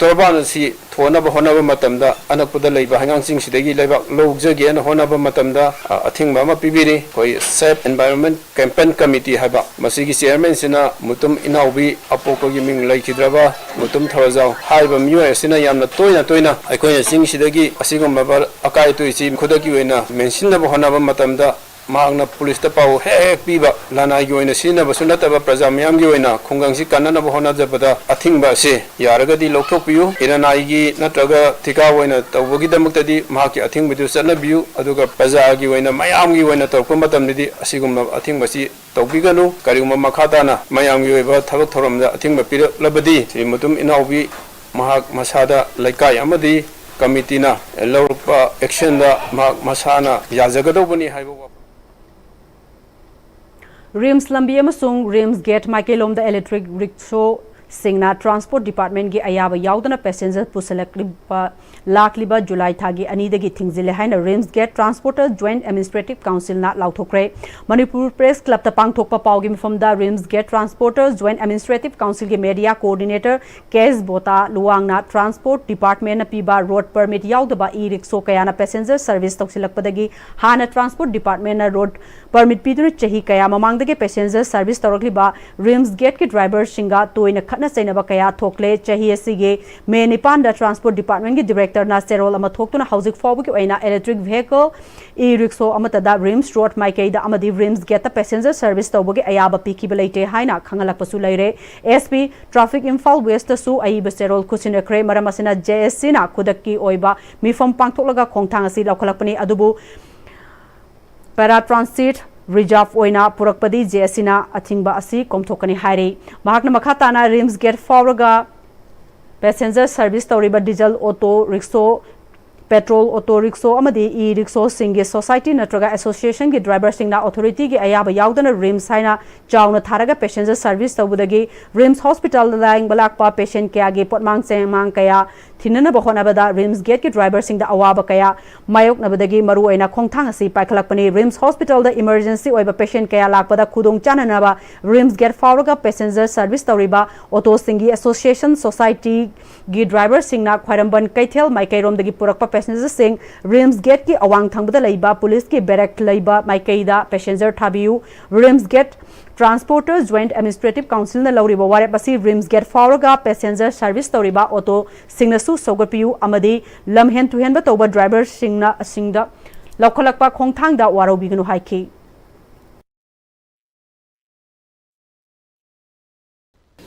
ꯇꯣꯔꯕꯥꯟ ꯑꯁꯤ ꯊꯣꯟꯅꯕ ꯍꯣꯠꯅꯕ ꯃꯇꯝꯗ ꯑꯅꯛꯄꯗ ꯂꯩꯕ ꯍꯩꯉꯥꯡꯁꯤꯡꯁꯤꯗꯒꯤ ꯂꯩꯕꯥꯛ ꯂꯧꯖꯒꯦꯅ ꯍꯣꯠꯅꯕ ꯃꯇꯝꯗ, ꯑ, ꯑꯊꯤꯡꯕ ꯑꯃ ꯄꯤꯕꯤꯔꯤ꯫ ꯑꯩꯈꯣꯏ Safe Environment Campaign Committee ꯍꯥꯏꯕ ꯃꯁꯤꯒꯤ chairman ꯁꯤꯅ ꯃꯨꯇꯨꯝ ꯏꯅꯥꯎꯕꯤ ꯑꯄꯣꯛꯄꯒꯤ ꯃꯤꯡ ꯂꯩꯈꯤꯗ꯭ꯔꯕ ꯃꯨꯇꯨꯝ ꯊꯧꯔꯖꯥꯎ ꯍꯥꯏꯔꯤꯕ ꯃꯤꯑꯣꯏ ꯑꯁꯤꯅ ꯌꯥꯝꯅ ꯇꯣꯏꯅ ꯇꯣꯏꯅ ꯑꯩꯈꯣꯏꯅ ꯆꯤꯡꯁꯤꯗꯒꯤ ꯑꯁꯤꯒꯨꯝꯂꯕ ꯑꯀꯥꯏ ꯑꯇꯣꯏꯁꯤ ꯈꯨꯗꯛꯀꯤ ꯑꯣꯏꯅ ꯃꯦꯟꯁꯤꯟꯅꯕ ꯍꯣꯠꯅꯕ ꯃꯇꯝꯗ ꯃꯍꯥꯛꯅ ꯄꯨꯂꯤꯁꯇ ꯄꯥꯎ ꯍꯦꯛ ꯍꯦꯛ ꯄꯤꯕ, ꯂꯅꯥꯏꯒꯤ ꯑꯣꯏꯅ ꯁꯤꯖꯤꯟꯅꯕꯁꯨ ꯅꯠꯇꯕ ꯄ꯭ꯔꯖꯥ ꯃꯤꯌꯥꯝꯒꯤ ꯑꯣꯏꯅ ꯈꯨꯡꯒꯪꯁꯤ ꯀꯟꯅꯅꯕ ꯍꯣꯠꯅꯖꯕꯗ ꯑꯊꯤꯡꯕ ꯑꯁꯤ ꯌꯥꯔꯒꯗꯤ ꯂꯧꯊꯣꯛꯄꯤꯌꯨ꯫ ꯏꯔꯅꯥꯏꯒꯤ ꯅꯠꯇ꯭ꯔꯒ ꯊꯤꯀꯥ ꯑꯣꯏꯅ ꯇꯧꯕꯒꯤꯗꯃꯛꯇꯗꯤ ꯃꯍꯥꯛꯀꯤ ꯑꯊꯤꯡꯕꯗꯨ ꯆꯠꯅꯕꯤꯌꯨ, ꯑꯗꯨꯒ ꯄ꯭ꯔꯖꯥꯒꯤ ꯑꯣꯏꯅ ꯃꯌꯥꯝꯒꯤ ꯑꯣꯏꯅ ꯇꯧꯔꯛꯄ ꯃꯇꯝꯗꯗꯤ ꯑꯁꯤꯒꯨꯝꯂꯕ ꯑꯊꯤꯡꯕꯁꯤ ꯇꯧꯕꯤꯒꯅꯨ꯫ ꯀꯔꯤꯒꯨꯝꯕ ꯃꯈꯥ ꯇꯥꯅ ꯃꯌꯥꯝꯒꯤ ꯑꯣꯏꯕ ꯊꯕꯛ ꯊꯧꯔꯝꯗ ꯑꯊꯤꯡꯕ ꯄꯤꯔꯛꯂꯕꯗꯤ ꯁ꯭ꯔꯤ ꯃꯨꯇꯨꯝ ꯏꯅꯥꯎꯕꯤ ꯃꯍꯥꯛ ꯃꯁꯥꯗ ꯂꯩꯀꯥꯏ ꯑꯃꯗꯤ ꯀꯃꯤꯇꯤꯅ ꯂꯧꯔꯛꯄ action ꯗ ꯃꯍꯥꯛ ꯃꯁꯥꯅ ꯌꯥꯖꯒꯗꯧꯕꯅꯤ ꯍꯥꯏꯕ ꯋꯥꯐꯝ꯫ ꯔꯤꯝꯁ ꯂꯝꯕꯤ ꯑꯃꯁꯨꯡ ꯔꯤꯝꯁ ꯒꯦꯠ ꯃꯥꯏꯀꯩꯂꯣꯝꯗ electric rickshaw ꯁꯤꯡꯅ Transport Department ꯀꯤ ꯑꯌꯥꯕ ꯌꯥꯎꯗꯅ passenger ꯄꯨꯁꯤꯜꯂꯛꯂꯤꯕ, ꯂꯥꯛꯂꯤꯕ ꯖꯨꯂꯥꯏ ꯊꯥꯒꯤ ꯑꯅꯤꯗꯒꯤ ꯊꯤꯡꯖꯤꯜꯂꯦ ꯍꯥꯏꯅ RIMS gate Transporter Joint Administrative Council ꯅ ꯂꯥꯎꯊꯣꯛꯈ꯭ꯔꯦ꯫ ꯃꯅꯤꯄꯨꯔ Press Club ꯇ ꯄꯥꯡꯊꯣꯛꯄ ꯄꯥꯎꯒꯤ ꯃꯤꯐꯝꯗ RIMS gate Transporter Joint Administrative Council ꯒꯤ media coordinator K S Bota ꯂꯨꯋꯥꯡꯅ Transport Department ꯅ ꯄꯤꯕ road permit ꯌꯥꯎꯗꯕ e-rickshaw ꯀꯌꯥꯅ passenger service ꯇꯧꯁꯤꯜꯂꯛꯄꯗꯒꯤ ꯍꯥꯟꯅ Transport Department ꯅ road permit ꯄꯤꯗꯨꯅ ꯆꯍꯤ ꯀꯌꯥ ꯃꯃꯥꯡꯗꯒꯤ passenger service ꯇꯧꯔꯛꯂꯤꯕ ꯔꯤꯝꯁ ꯒꯦꯠꯀꯤ driver ꯁꯤꯡꯒ ꯇꯣꯏꯅ ꯈꯠꯅ ꯆꯩꯅꯕ ꯀꯌꯥ ꯊꯣꯛꯂꯦ꯫ ꯆꯍꯤ ꯑꯁꯤꯒꯤ ꯃꯦ ꯅꯤꯄꯥꯟꯗ Transport Department ꯀꯤ director ꯅ ꯆꯦꯔꯣꯜ ꯑꯃ ꯊꯣꯛꯇꯨꯅ ꯍꯧꯖꯤꯛ ꯐꯥꯎꯕꯒꯤ ꯑꯣꯏꯅ electric vehicle, e-rickshaw ꯑꯃꯠꯇꯗ ꯔꯤꯝꯁ ꯔꯣꯗ ꯃꯥꯏꯀꯩꯗ ꯑꯃꯗꯤ ꯔꯤꯝꯁ ꯒꯦꯠꯇ passenger service ꯇꯧꯕꯒꯤ ꯑꯌꯥꯕ ꯄꯤꯈꯤꯕ ꯂꯩꯇꯦ ꯍꯥꯏꯅ ꯈꯪꯍꯜꯂꯛꯄꯁꯨ ꯂꯩꯔꯦ꯫ ꯑꯦꯁ ꯄꯤ Traffic ꯏꯝꯐꯥꯜ ꯋꯦꯁꯇꯁꯨ ꯑꯏꯕ ꯆꯦꯔꯣꯜ ꯈꯨꯠꯁꯤꯟꯅꯈ꯭ꯔꯦ꯫ ꯃꯔꯝ ꯑꯁꯤꯅ ꯖꯦ ꯑꯦꯁ ꯁꯤꯅ ꯈꯨꯗꯛꯀꯤ ꯑꯣꯏꯕ ꯃꯤꯐꯝ ꯄꯥꯡꯊꯣꯛꯂꯒ ꯈꯣꯡꯊꯥꯡ ꯑꯁꯤ ꯂꯧꯈꯠꯂꯛꯄꯅꯤ꯫ ꯑꯗꯨꯕꯨ Para Transit Reserve ꯑꯣꯏꯅ ꯄꯨꯔꯛꯄꯗꯤ ꯖꯦ ꯑꯦꯁ ꯁꯤꯅ ꯑꯊꯤꯡꯕ ꯑꯁꯤ ꯀꯣꯝꯊꯣꯛꯀꯅꯤ ꯍꯥꯏꯔꯤ꯫ ꯃꯍꯥꯛꯅ ꯃꯈꯥ ꯇꯥꯅ ꯔꯤꯝꯁ ꯒꯦꯠ ꯐꯥꯎꯔꯒ passenger service ꯇꯧꯔꯤꯕ diesel auto rickshaw, petrol auto rickshaw ꯑꯃꯗꯤ e rickshaw ꯁꯤꯡꯒꯤ society ꯅꯠꯇ꯭ꯔꯒ association ꯒꯤ driver ꯁꯤꯡꯅ authority ꯒꯤ ꯑꯌꯥꯕ ꯌꯥꯎꯗꯅ ꯔꯤꯝꯁ ꯍꯥꯏꯅ ꯆꯥꯎꯅ ꯊꯥꯔꯒ passenger service ꯇꯧꯕꯗꯒꯤ ꯔꯤꯝꯁ hospital ꯗ ꯂꯥꯌꯦꯡꯕ ꯂꯥꯛꯄ patient ꯀꯌꯥꯒꯤ ꯄꯣꯠꯃꯥꯡ ꯆꯦꯃꯥꯡ ꯀꯌꯥ ꯊꯤꯟꯅꯅꯕ ꯍꯣꯠꯅꯕꯗ ꯔꯤꯝꯁ ꯒꯦꯠꯀꯤ driver ꯁꯤꯡꯗ ꯑꯋꯥꯕ ꯀꯌꯥ ꯃꯥꯌꯣꯛꯅꯕꯗꯒꯤ ꯃꯔꯨꯑꯣꯏꯅ ꯈꯣꯡꯊꯥꯡ ꯑꯁꯤ ꯄꯥꯏꯈꯠꯂꯛꯄꯅꯤ꯫ ꯔꯤꯝꯁ hospital ꯗ emergency ꯑꯣꯏꯕ patient ꯀꯌꯥ ꯂꯥꯛꯄꯗ ꯈꯨꯗꯣꯡ ꯆꯥꯅꯅꯕ ꯔꯤꯝꯁ ꯒꯦꯠ ꯐꯥꯎꯔꯒ passenger service ꯇꯧꯔꯤꯕ auto ꯁꯤꯡꯒꯤ association society ꯒꯤ driver ꯁꯤꯡꯅ ꯈ꯭ꯋꯥꯏꯔꯝꯕꯟ ꯀꯩꯊꯦꯜ ꯃꯥꯏꯀꯩꯔꯣꯝꯗꯒꯤ ꯄꯨꯔꯛꯄ passenger ꯁꯤꯡ ꯔꯤꯝꯁ ꯒꯦꯠꯀꯤ ꯑꯋꯥꯡ ꯊꯪꯕꯗ ꯂꯩꯕ ꯄꯨꯂꯤꯁꯀꯤ ꯕꯦꯔꯦꯛ ꯂꯩꯕ ꯃꯥꯏꯀꯩꯗ passenger ꯊꯥꯕꯤꯌꯨ꯫ RIMS gate Transporter Joint Administrative Council ꯅ ꯂꯧꯔꯤꯕ ꯋꯥꯔꯦꯞ ꯑꯁꯤ ꯔꯤꯝꯁ ꯒꯦꯠ ꯐꯥꯎꯔꯒ passenger service ꯇꯧꯔꯤꯕ auto ꯁꯤꯡꯅꯁꯨ ꯁꯧꯒꯠꯄꯤꯌꯨ ꯑꯃꯗꯤ ꯂꯝꯍꯦꯟ ꯇꯨꯍꯦꯟꯕ ꯇꯧꯕ driver ꯁꯤꯡꯅ ꯑꯁꯤꯡꯗ ꯂꯧꯈꯠꯂꯛꯄ ꯈꯣꯡꯊꯥꯡꯗ ꯋꯥꯔꯧꯕꯤꯒꯅꯨ ꯍꯥꯏꯈꯤ꯫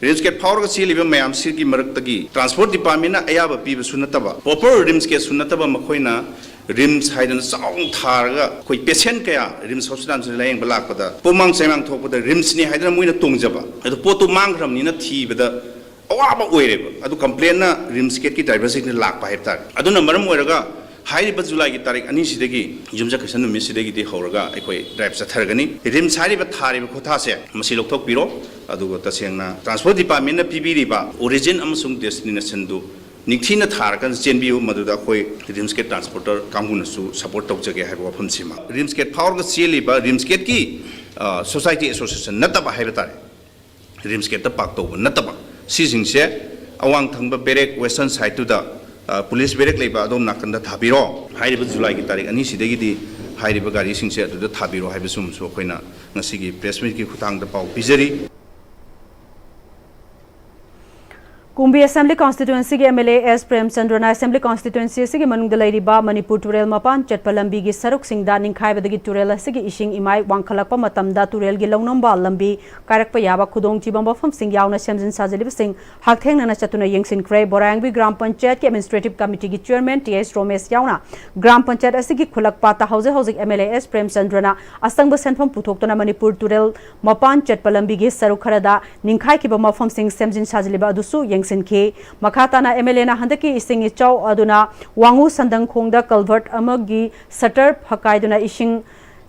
ꯔꯤꯝꯁ ꯒꯦꯠ ꯐꯥꯎꯔꯒ ꯆꯦꯜꯂꯤꯕ ꯃꯌꯥꯝꯁꯤꯒꯤ ꯃꯔꯛꯇꯒꯤ transport department ꯅ ꯑꯌꯥꯕ ꯄꯤꯕꯁꯨ ꯅꯠꯇꯕ, proper ꯔꯤꯝꯁ ꯒꯦꯠꯁꯨ ꯅꯠꯇꯕ, ꯃꯈꯣꯏꯅ ꯔꯤꯝꯁ ꯍꯥꯏꯗꯅ ꯆꯥꯎꯅ ꯊꯥꯔꯒ ꯑꯩꯈꯣꯏ patient ꯀꯌꯥ ꯔꯤꯝꯁ hospital ꯁꯤꯗ ꯂꯥꯌꯦꯡꯕ ꯂꯥꯛꯄꯗ ꯄꯣꯃꯥꯡ ꯆꯩꯃꯥꯡ ꯊꯣꯛꯄꯗ ꯔꯤꯝꯁꯅꯤ ꯍꯥꯏꯗꯅ ꯃꯣꯏꯅ ꯇꯣꯡꯖꯕ, ꯑꯗꯨ ꯄꯣꯠꯇꯨ ꯃꯥꯡꯈ꯭ꯔꯕꯅꯤꯅ ꯊꯤꯕꯗ ꯑꯋꯥꯕ ꯑꯣꯏꯔꯦꯕ꯫ ꯑꯗꯨ complain ꯅ ꯔꯤꯝꯁ ꯒꯦꯠꯀꯤ driver ꯁꯤꯡꯅ ꯂꯥꯛꯄ ꯍꯥꯏꯕ ꯇꯥꯔꯦ꯫ ꯑꯗꯨꯅ ꯃꯔꯝ ꯑꯣꯏꯔꯒ ꯍꯥꯏꯔꯤꯕ ꯖꯨꯂꯥꯏꯒꯤ ꯇꯥꯔꯤꯛ ꯑꯅꯤꯁꯤꯗꯒꯤ, ꯌꯨꯝꯁꯀꯩꯁ ꯅꯨꯃꯤꯠꯁꯤꯗꯒꯤꯗꯤ ꯍꯧꯔꯒ ꯑꯩꯈꯣꯏ drive ꯆꯠꯊꯔꯒꯅꯤ꯫ ꯔꯤꯝꯁ ꯍꯥꯏꯔꯤꯕ ꯊꯥꯔꯤꯕ ꯈꯣꯊꯥꯁꯦ ꯃꯁꯤ ꯂꯧꯊꯣꯛꯄꯤꯔꯣ꯫ ꯑꯗꯨꯒ ꯇꯁꯦꯡꯅ transport department ꯅ ꯄꯤꯕꯤꯔꯤꯕ origin ꯑꯃꯁꯨꯡ destination ꯗꯨ ꯅꯤꯡꯊꯤꯅ ꯊꯥꯔꯀꯥꯟꯗ ꯆꯦꯟꯕꯤꯌꯨ, ꯃꯗꯨꯗ ꯑꯩꯈꯣꯏ ꯔꯤꯝꯁ ꯒꯦꯠ transporter ꯀꯥꯡꯕꯨꯅꯁꯨ support ꯇꯧꯖꯒꯦ ꯍꯥꯏꯕ ꯋꯥꯐꯝꯁꯤꯃ꯫ ꯔꯤꯝꯁ ꯒꯦꯠ ꯐꯥꯎꯔꯒ ꯆꯦꯜꯂꯤꯕ ꯔꯤꯝꯁ ꯒꯦꯠꯀꯤ, ꯑ, society association ꯅꯠꯇꯕ ꯍꯥꯏꯕ ꯇꯥꯔꯦ, ꯔꯤꯝꯁ ꯒꯦꯠꯇ park ꯇꯧꯕ ꯅꯠꯇꯕ, ꯁꯤꯁꯤꯡꯁꯦ ꯑꯋꯥꯡ ꯊꯪꯕ ꯕꯦꯔꯦꯛ western side ꯇꯨꯗ, ꯑ, ꯄꯨꯂꯤꯁ ꯕꯦꯔꯦꯛ ꯂꯩꯕ ꯑꯗꯣꯝ ꯅꯥꯀꯟꯗ ꯊꯥꯕꯤꯔꯣ꯫ ꯍꯥꯏꯔꯤꯕ ꯖꯨꯂꯥꯏꯒꯤ ꯇꯥꯔꯤꯛ ꯑꯅꯤꯁꯤꯗꯒꯤꯗꯤ ꯍꯥꯏꯔꯤꯕ ꯒꯥꯔꯤꯁꯤꯡꯁꯦ ꯑꯗꯨꯗ ꯊꯥꯕꯤꯔꯣ ꯍꯥꯏꯕꯁꯤꯃꯁꯨ ꯑꯩꯈꯣꯏꯅ ꯉꯁꯤꯒꯤ press meet ꯀꯤ ꯈꯨꯠꯊꯥꯡꯗ ꯄꯥꯎ ꯄꯤꯖꯔꯤ꯫ ꯀꯨꯝꯕꯤ Assembly Constituency ꯒꯤ M L A S ꯄ꯭ꯔꯦꯝꯆꯟꯗ꯭ꯔꯅ Assembly Constituency ꯑꯁꯤꯒꯤ ꯃꯅꯨꯡꯗ ꯂꯩꯔꯤꯕ ꯃꯅꯤꯄꯨꯔ ꯇꯨꯔꯦꯜ ꯃꯄꯥꯟ ꯆꯠꯄ ꯂꯝꯕꯤꯒꯤ ꯁꯔꯨꯛꯁꯤꯡꯗ ꯅꯤꯡꯈꯥꯏꯕꯗꯒꯤ ꯇꯨꯔꯦꯜ ꯑꯁꯤꯒꯤ ꯏꯁꯤꯡ ꯏꯃꯥꯏ ꯋꯥꯡꯈꯠꯂꯛꯄ ꯃꯇꯝꯗ ꯇꯨꯔꯦꯜꯒꯤ ꯂꯧꯅꯝꯕ ꯂꯝꯕꯤ ꯀꯥꯏꯔꯛꯄ ꯌꯥꯕ ꯈꯨꯗꯣꯡꯊꯤꯕ ꯃꯐꯝꯁꯤꯡ ꯌꯥꯎꯅ ꯁꯦꯝꯖꯤꯟ ꯁꯥꯖꯤꯜꯂꯤꯕꯁꯤꯡ ꯍꯛꯊꯦꯡꯅꯅ ꯆꯠꯇꯨꯅ ꯌꯦꯡꯁꯤꯟꯈ꯭ꯔꯦ꯫ ꯕꯣꯔꯥꯌꯥꯡꯕꯤ ꯒ꯭ꯔꯥꯝ ꯄꯟꯆꯥꯌꯠꯀꯤ Administrative Committee ꯒꯤ Chairman T S ꯔꯣꯃꯦꯁ ꯌꯥꯎꯅ ꯒ꯭ꯔꯥꯝ ꯄꯟꯆꯥꯌꯠ ꯑꯁꯤꯒꯤ ꯈꯨꯜꯂꯛ ꯄꯥꯠꯇ ꯍꯧꯖꯤꯛ ꯍꯧꯖꯤꯛ M L A S ꯄ꯭ꯔꯦꯝꯆꯟꯗ꯭ꯔꯅ ꯑꯆꯪꯕ ꯁꯦꯟꯐꯝ ꯄꯨꯊꯣꯛꯇꯨꯅ ꯃꯅꯤꯄꯨꯔ ꯇꯨꯔꯦꯜ ꯃꯄꯥꯟ ꯆꯠꯄ ꯂꯝꯕꯤꯒꯤ ꯁꯔꯨꯛ ꯈꯔꯗ ꯅꯤꯡꯈꯥꯏꯈꯤꯕ ꯃꯐꯝꯁꯤꯡ ꯁꯦꯝꯖꯤꯟ ꯁꯥꯖꯤꯜꯂꯤꯕ ꯑꯗꯨꯁꯨ ꯌꯦꯡꯁꯤꯟꯈꯤ꯫ ꯃꯈꯥ ꯇꯥꯅ M L A ꯅ ꯍꯟꯗꯛꯀꯤ ꯏꯁꯤꯡ ꯏꯆꯥꯎ ꯑꯗꯨꯅ ꯋꯥꯉꯨ ꯁꯟꯗꯪꯈꯣꯡꯗ culvert ꯑꯃꯒꯤ shutter ꯐꯛꯀꯥꯏꯗꯨꯅ ꯏꯁꯤꯡ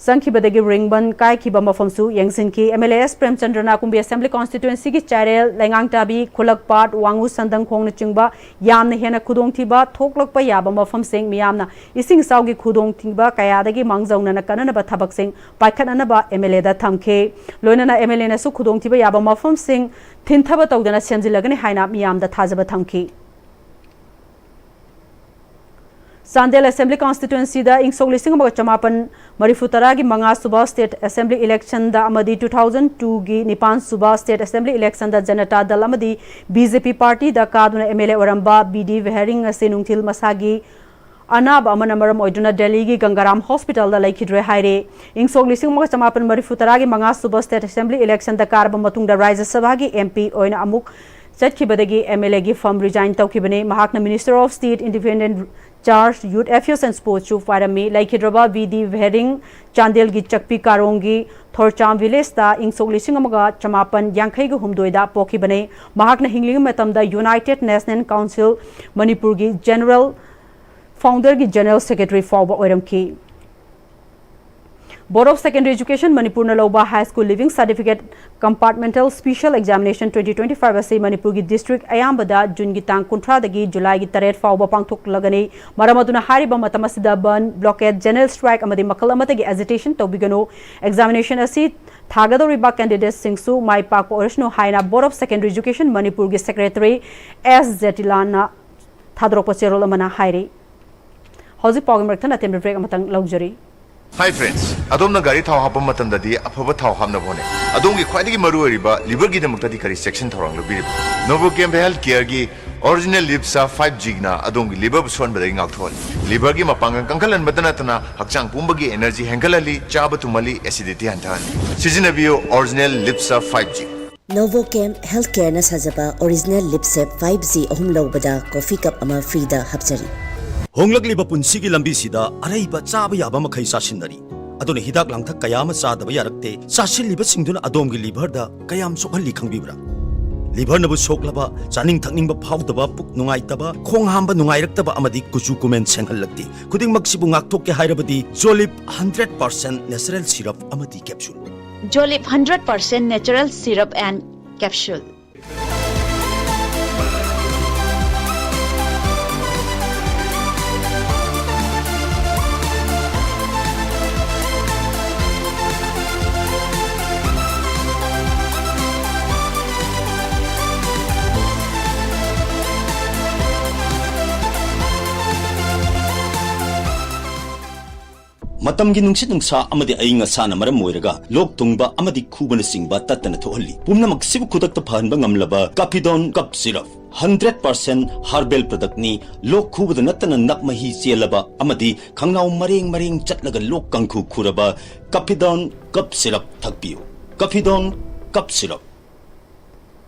ꯆꯪꯈꯤꯕꯗꯒꯤ ꯔꯤꯡꯕꯟ ꯀꯥꯏꯈꯤꯕ ꯃꯐꯝꯁꯨ ꯌꯦꯡꯁꯤꯟꯈꯤ꯫ M L A S ꯄ꯭ꯔꯦꯝꯆꯟꯗ꯭ꯔꯅ ꯀꯨꯝꯕꯤ Assembly Constituency ꯒꯤ ꯆꯥꯏꯔꯦꯜ, ꯂꯩꯉꯥꯡꯇꯥꯕꯤ, ꯈꯨꯜꯂꯛ ꯄꯥꯠ, ꯋꯥꯉꯨ ꯁꯟꯗꯪꯈꯣꯡꯅꯆꯤꯡꯕ ꯌꯥꯝꯅ ꯍꯦꯟꯅ ꯈꯨꯗꯣꯡꯊꯤꯕ ꯊꯣꯛꯂꯛꯄ ꯌꯥꯕ ꯃꯐꯝꯁꯤꯡ ꯃꯤꯌꯥꯝꯅ ꯏꯁꯤꯡ ꯏꯆꯥꯎꯒꯤ ꯈꯨꯗꯣꯡꯊꯤꯕ ꯀꯌꯥꯗꯒꯤ ꯃꯥꯡꯖꯧꯅꯅ ꯀꯟꯅꯅꯕ ꯊꯕꯛꯁꯤꯡ ꯄꯥꯏꯈꯠꯅꯅꯕ M L A ꯗ ꯊꯝꯈꯤ꯫ ꯂꯣꯏꯅꯅ M L A ꯅꯁꯨ ꯈꯨꯗꯣꯡꯊꯤꯕ ꯌꯥꯕ ꯃꯐꯝꯁꯤꯡ ꯊꯤꯟꯊꯕ ꯇꯧꯗꯅ ꯁꯦꯝꯖꯤꯜꯂꯒꯅꯤ ꯍꯥꯏꯅ ꯃꯤꯌꯥꯝꯗ ꯊꯥꯖꯕ ꯊꯝꯈꯤ꯫ ꯆꯥꯟꯗꯦꯜ Assembly Constituency ꯗ ꯏꯪ ꯁꯣꯛ ꯂꯤꯁꯤꯡ ꯑꯃꯒ ꯆꯃꯥꯄꯟ ꯃꯔꯤꯐꯨ ꯇꯔꯥꯒꯤ ꯃꯉꯥ ꯁꯨꯕ State Assembly Election ꯗ ꯑꯃꯗꯤ two thousand two ꯒꯤ ꯅꯤꯄꯥꯟ ꯁꯨꯕ State Assembly Election ꯗ ꯖꯅꯇꯥ ꯗꯜ ꯑꯃꯗꯤ B J P party the ꯀꯥꯗꯨꯅ M L A ꯑꯣꯏꯔꯝꯕ B D ꯚꯦꯍꯔꯤꯡ ꯑꯁꯤ ꯅꯨꯡꯊꯤꯜ ꯃꯁꯥꯒꯤ ꯑꯅꯥꯕ ꯑꯃꯅ ꯃꯔꯝ ꯑꯣꯏꯗꯨꯅ ꯗꯦꯜꯂꯤꯒꯤ ꯒꯪꯒꯥꯔꯥꯝ Hospital ꯗ ꯂꯩꯈꯤꯗ꯭ꯔꯦ ꯍꯥꯏꯔꯦ꯫ ꯏꯪ ꯁꯣꯛ ꯂꯤꯁꯤꯡ ꯑꯃꯒ ꯆꯃꯥꯄꯟ ꯃꯔꯤꯐꯨ ꯇꯔꯥꯒꯤ ꯃꯉꯥ ꯁꯨꯕ State Assembly Election ꯗ ꯀꯥꯔꯕ ꯃꯇꯨꯡꯗ ꯔꯥꯖ꯭ꯌ ꯁꯚꯥꯒꯤ M P ꯑꯣꯏꯅ ꯑꯃꯨꯛ ꯆꯠꯈꯤꯕꯗꯒꯤ M L A ꯒꯤ ꯐꯝ resign ꯇꯧꯈꯤꯕꯅꯤ꯫ ꯃꯍꯥꯛꯅ Minister of State Independent Charge Youth Affairs and Sports ꯁꯨ ꯄꯥꯏꯔꯝꯃꯤ꯫ ꯂꯩꯈꯤꯗ꯭ꯔꯕ B D ꯚꯦꯍꯔꯤꯡ ꯆꯥꯟꯗꯦꯜꯒꯤ ꯆꯛꯄꯤ ꯀꯥꯔꯣꯡꯒꯤ ꯊꯣꯔꯆꯥꯝ village ꯇ ꯏꯪ ꯁꯣꯛ ꯂꯤꯁꯤꯡ ꯑꯃꯒ ꯆꯃꯥꯄꯟ ꯌꯥꯡꯈꯩꯒ ꯍꯨꯝꯗꯣꯏꯗ ꯄꯣꯛꯈꯤꯕꯅꯤ꯫ ꯃꯍꯥꯛꯅ ꯍꯤꯡꯂꯤꯉꯩ ꯃꯇꯝꯗ United National Council ꯃꯅꯤꯄꯨꯔꯒꯤ General, Founder ꯒꯤ General Secretary ꯐꯥꯎꯕ ꯑꯣꯏꯔꯝꯈꯤ꯫ Board of Secondary Education ꯃꯅꯤꯄꯨꯔꯅ ꯂꯧꯕ High School Leaving Certificate Compartmental Special Examination twenty twenty-five ꯑꯁꯤ ꯃꯅꯤꯄꯨꯔꯒꯤ district ꯑꯌꯥꯝꯕꯗ ꯖꯨꯟꯒꯤ ꯇꯥꯡ ꯀꯨꯟꯊ꯭ꯔꯥꯗꯒꯤ ꯖꯨꯂꯥꯏꯒꯤ ꯇꯔꯦꯠ ꯐꯥꯎꯕ ꯄꯥꯡꯊꯣꯛꯂꯒꯅꯤ꯫ ꯃꯔꯝ ꯑꯗꯨꯅ ꯍꯥꯏꯔꯤꯕ ꯃꯇꯝ ꯑꯁꯤꯗ ꯕꯟ, blockade, general strike ꯑꯃꯗꯤ ꯃꯈꯜ ꯑꯃꯠꯇꯒꯤ agitation ꯇꯧꯕꯤꯒꯅꯨ꯫ Examination ꯑꯁꯤ ꯊꯥꯒꯗꯧꯔꯤꯕ candidate ꯁꯤꯡꯁꯨ ꯃꯥꯏ ꯄꯥꯛꯄ ꯑꯣꯏꯔꯁꯅꯨ ꯍꯥꯏꯅ Board of Secondary Education ꯃꯅꯤꯄꯨꯔꯒꯤ Secretary S ꯖꯦꯇꯤꯂꯥꯟꯅ ꯊꯥꯗꯣꯔꯛꯄ ꯆꯦꯔꯣꯜ ꯑꯃꯅ ꯍꯥꯏꯔꯤ꯫ ꯍꯧꯖꯤꯛ ꯄꯥꯎꯒꯤ ꯃꯔꯛꯇ ꯑꯇꯦꯟꯕ break ꯑꯃꯇꯪ ꯂꯧꯖꯔꯤ꯫ Hi friends, ꯑꯗꯣꯝꯅ ꯒꯥꯔꯤ ꯊꯥꯎ ꯍꯥꯞꯄ ꯃꯇꯝꯗꯗꯤ ꯑꯐꯕ ꯊꯥꯎ ꯍꯥꯞꯅꯕ ꯍꯣꯠꯅꯩ꯫ ꯑꯗꯣꯝꯒꯤ ꯈ꯭ꯋꯥꯏꯗꯒꯤ ꯃꯔꯨꯑꯣꯏꯔꯤꯕ liverꯒꯤꯗꯃꯛꯇꯗꯤ ꯀꯔꯤ ꯆꯦꯛꯁꯤꯟ ꯊꯧꯔꯥꯡ ꯂꯧꯕꯤꯔꯤꯕ? Novochem Healthcareꯒꯤ Original Lipsa five Gꯅ ꯑꯗꯣꯝꯒꯤ liverꯕꯨ ꯁꯣꯟꯕꯗꯒꯤ ꯉꯥꯛꯊꯣꯛꯍꯜꯂꯤ꯫ Liverꯒꯤ ꯃꯄꯥꯡꯒꯜ ꯀꯟꯈꯠꯍꯟꯕꯇ ꯅꯠꯇꯅ ꯍꯛꯆꯥꯡ ꯄꯨꯝꯕꯒꯤ energy ꯍꯦꯟꯒꯠꯍꯜꯂꯤ, ꯆꯥꯕ ꯊꯨꯝꯍꯜꯂꯤ, acidity ꯍꯟꯊꯍꯜꯂꯤ꯫ ꯁꯤꯖꯤꯟꯅꯕꯤꯌꯨ Original Lipsa five G꯫ Novochem Healthcareꯅ ꯁꯥꯖꯕ Original Lipsa five G ꯑꯍꯨꯝ ꯂꯧꯕꯗ coffee cup ꯑꯃ freeꯗ ꯍꯥꯞꯆꯔꯤ꯫ ꯍꯣꯡꯂꯛꯂꯤꯕ ꯄꯨꯟꯁꯤꯒꯤ ꯂꯝꯕꯤꯁꯤꯗ ꯑꯔꯩꯕ ꯆꯥꯕ ꯌꯥꯕ ꯃꯈꯩ ꯆꯥꯁꯤꯟꯅꯔꯤ꯫ ꯑꯗꯨꯅ ꯍꯤꯗꯥꯛ ꯂꯥꯡꯊꯛ ꯀꯌꯥ ꯑꯃ ꯆꯥꯗꯕ ꯌꯥꯔꯛꯇꯦ꯫ ꯆꯥꯁꯤꯜꯂꯤꯕꯁꯤꯡꯗꯨꯅ ꯑꯗꯣꯝꯒꯤ liverꯗ ꯀꯌꯥꯝ ꯁꯣꯛꯍꯜꯂꯤ ꯈꯪꯕꯤꯕ꯭ꯔꯥ? Liverꯅꯕꯨ ꯁꯣꯛꯂꯕ, ꯆꯥꯅꯤꯡ ꯊꯛꯅꯤꯡꯕ ꯐꯥꯎꯗꯕ, ꯄꯨꯛ ꯅꯨꯡꯉꯥꯏꯇꯕ, ꯈꯣꯡ ꯍꯥꯝꯕ ꯅꯨꯡꯉꯥꯏꯔꯛꯇꯕ ꯑꯃꯗꯤ ꯀꯨꯆꯨ ꯀꯨꯃꯦꯟ ꯁꯦꯡꯍꯜꯂꯛꯇꯦ꯫ ꯈꯨꯗꯤꯡꯃꯛꯁꯤꯕꯨ ꯉꯥꯛꯊꯣꯛꯀꯦ ꯍꯥꯏꯔꯕꯗꯤ Jolib hundred percent natural syrup ꯑꯃꯗꯤ capsule꯫ Jolib hundred percent natural syrup and capsule. ꯃꯇꯝꯒꯤ ꯅꯨꯡꯁꯤꯠ ꯅꯨꯡꯁꯥ ꯑꯃꯗꯤ ꯑꯏꯪ ꯑꯁꯥꯅ ꯃꯔꯝ ꯑꯣꯏꯔꯒ ꯂꯣꯛ ꯊꯨꯡꯕ ꯑꯃꯗꯤ ꯈꯨꯕꯅꯆꯤꯡꯕ ꯇꯠꯇꯅ ꯊꯣꯛꯍꯜꯂꯤ꯫ ꯄꯨꯝꯅꯃꯛꯁꯤꯕꯨ ꯈꯨꯗꯛꯇ ꯐꯍꯟꯕ ꯉꯝꯂꯕ Capidon Cough Syrup hundred percent herbal productꯅꯤ꯫ ꯂꯣꯛ ꯈꯨꯕꯗ ꯅꯠꯇꯅ ꯅꯞ ꯃꯍꯤ ꯆꯦꯜꯂꯕ ꯑꯃꯗꯤ ꯈꯪꯅꯥꯎ ꯃꯔꯦꯡ ꯃꯔꯦꯡ ꯆꯠꯂꯒ ꯂꯣꯛ ꯀꯥꯡꯈꯨ ꯈꯨꯔꯕ Capidon Cough Syrup ꯊꯛꯄꯤꯌꯨ꯫ Capidon Cough Syrup꯫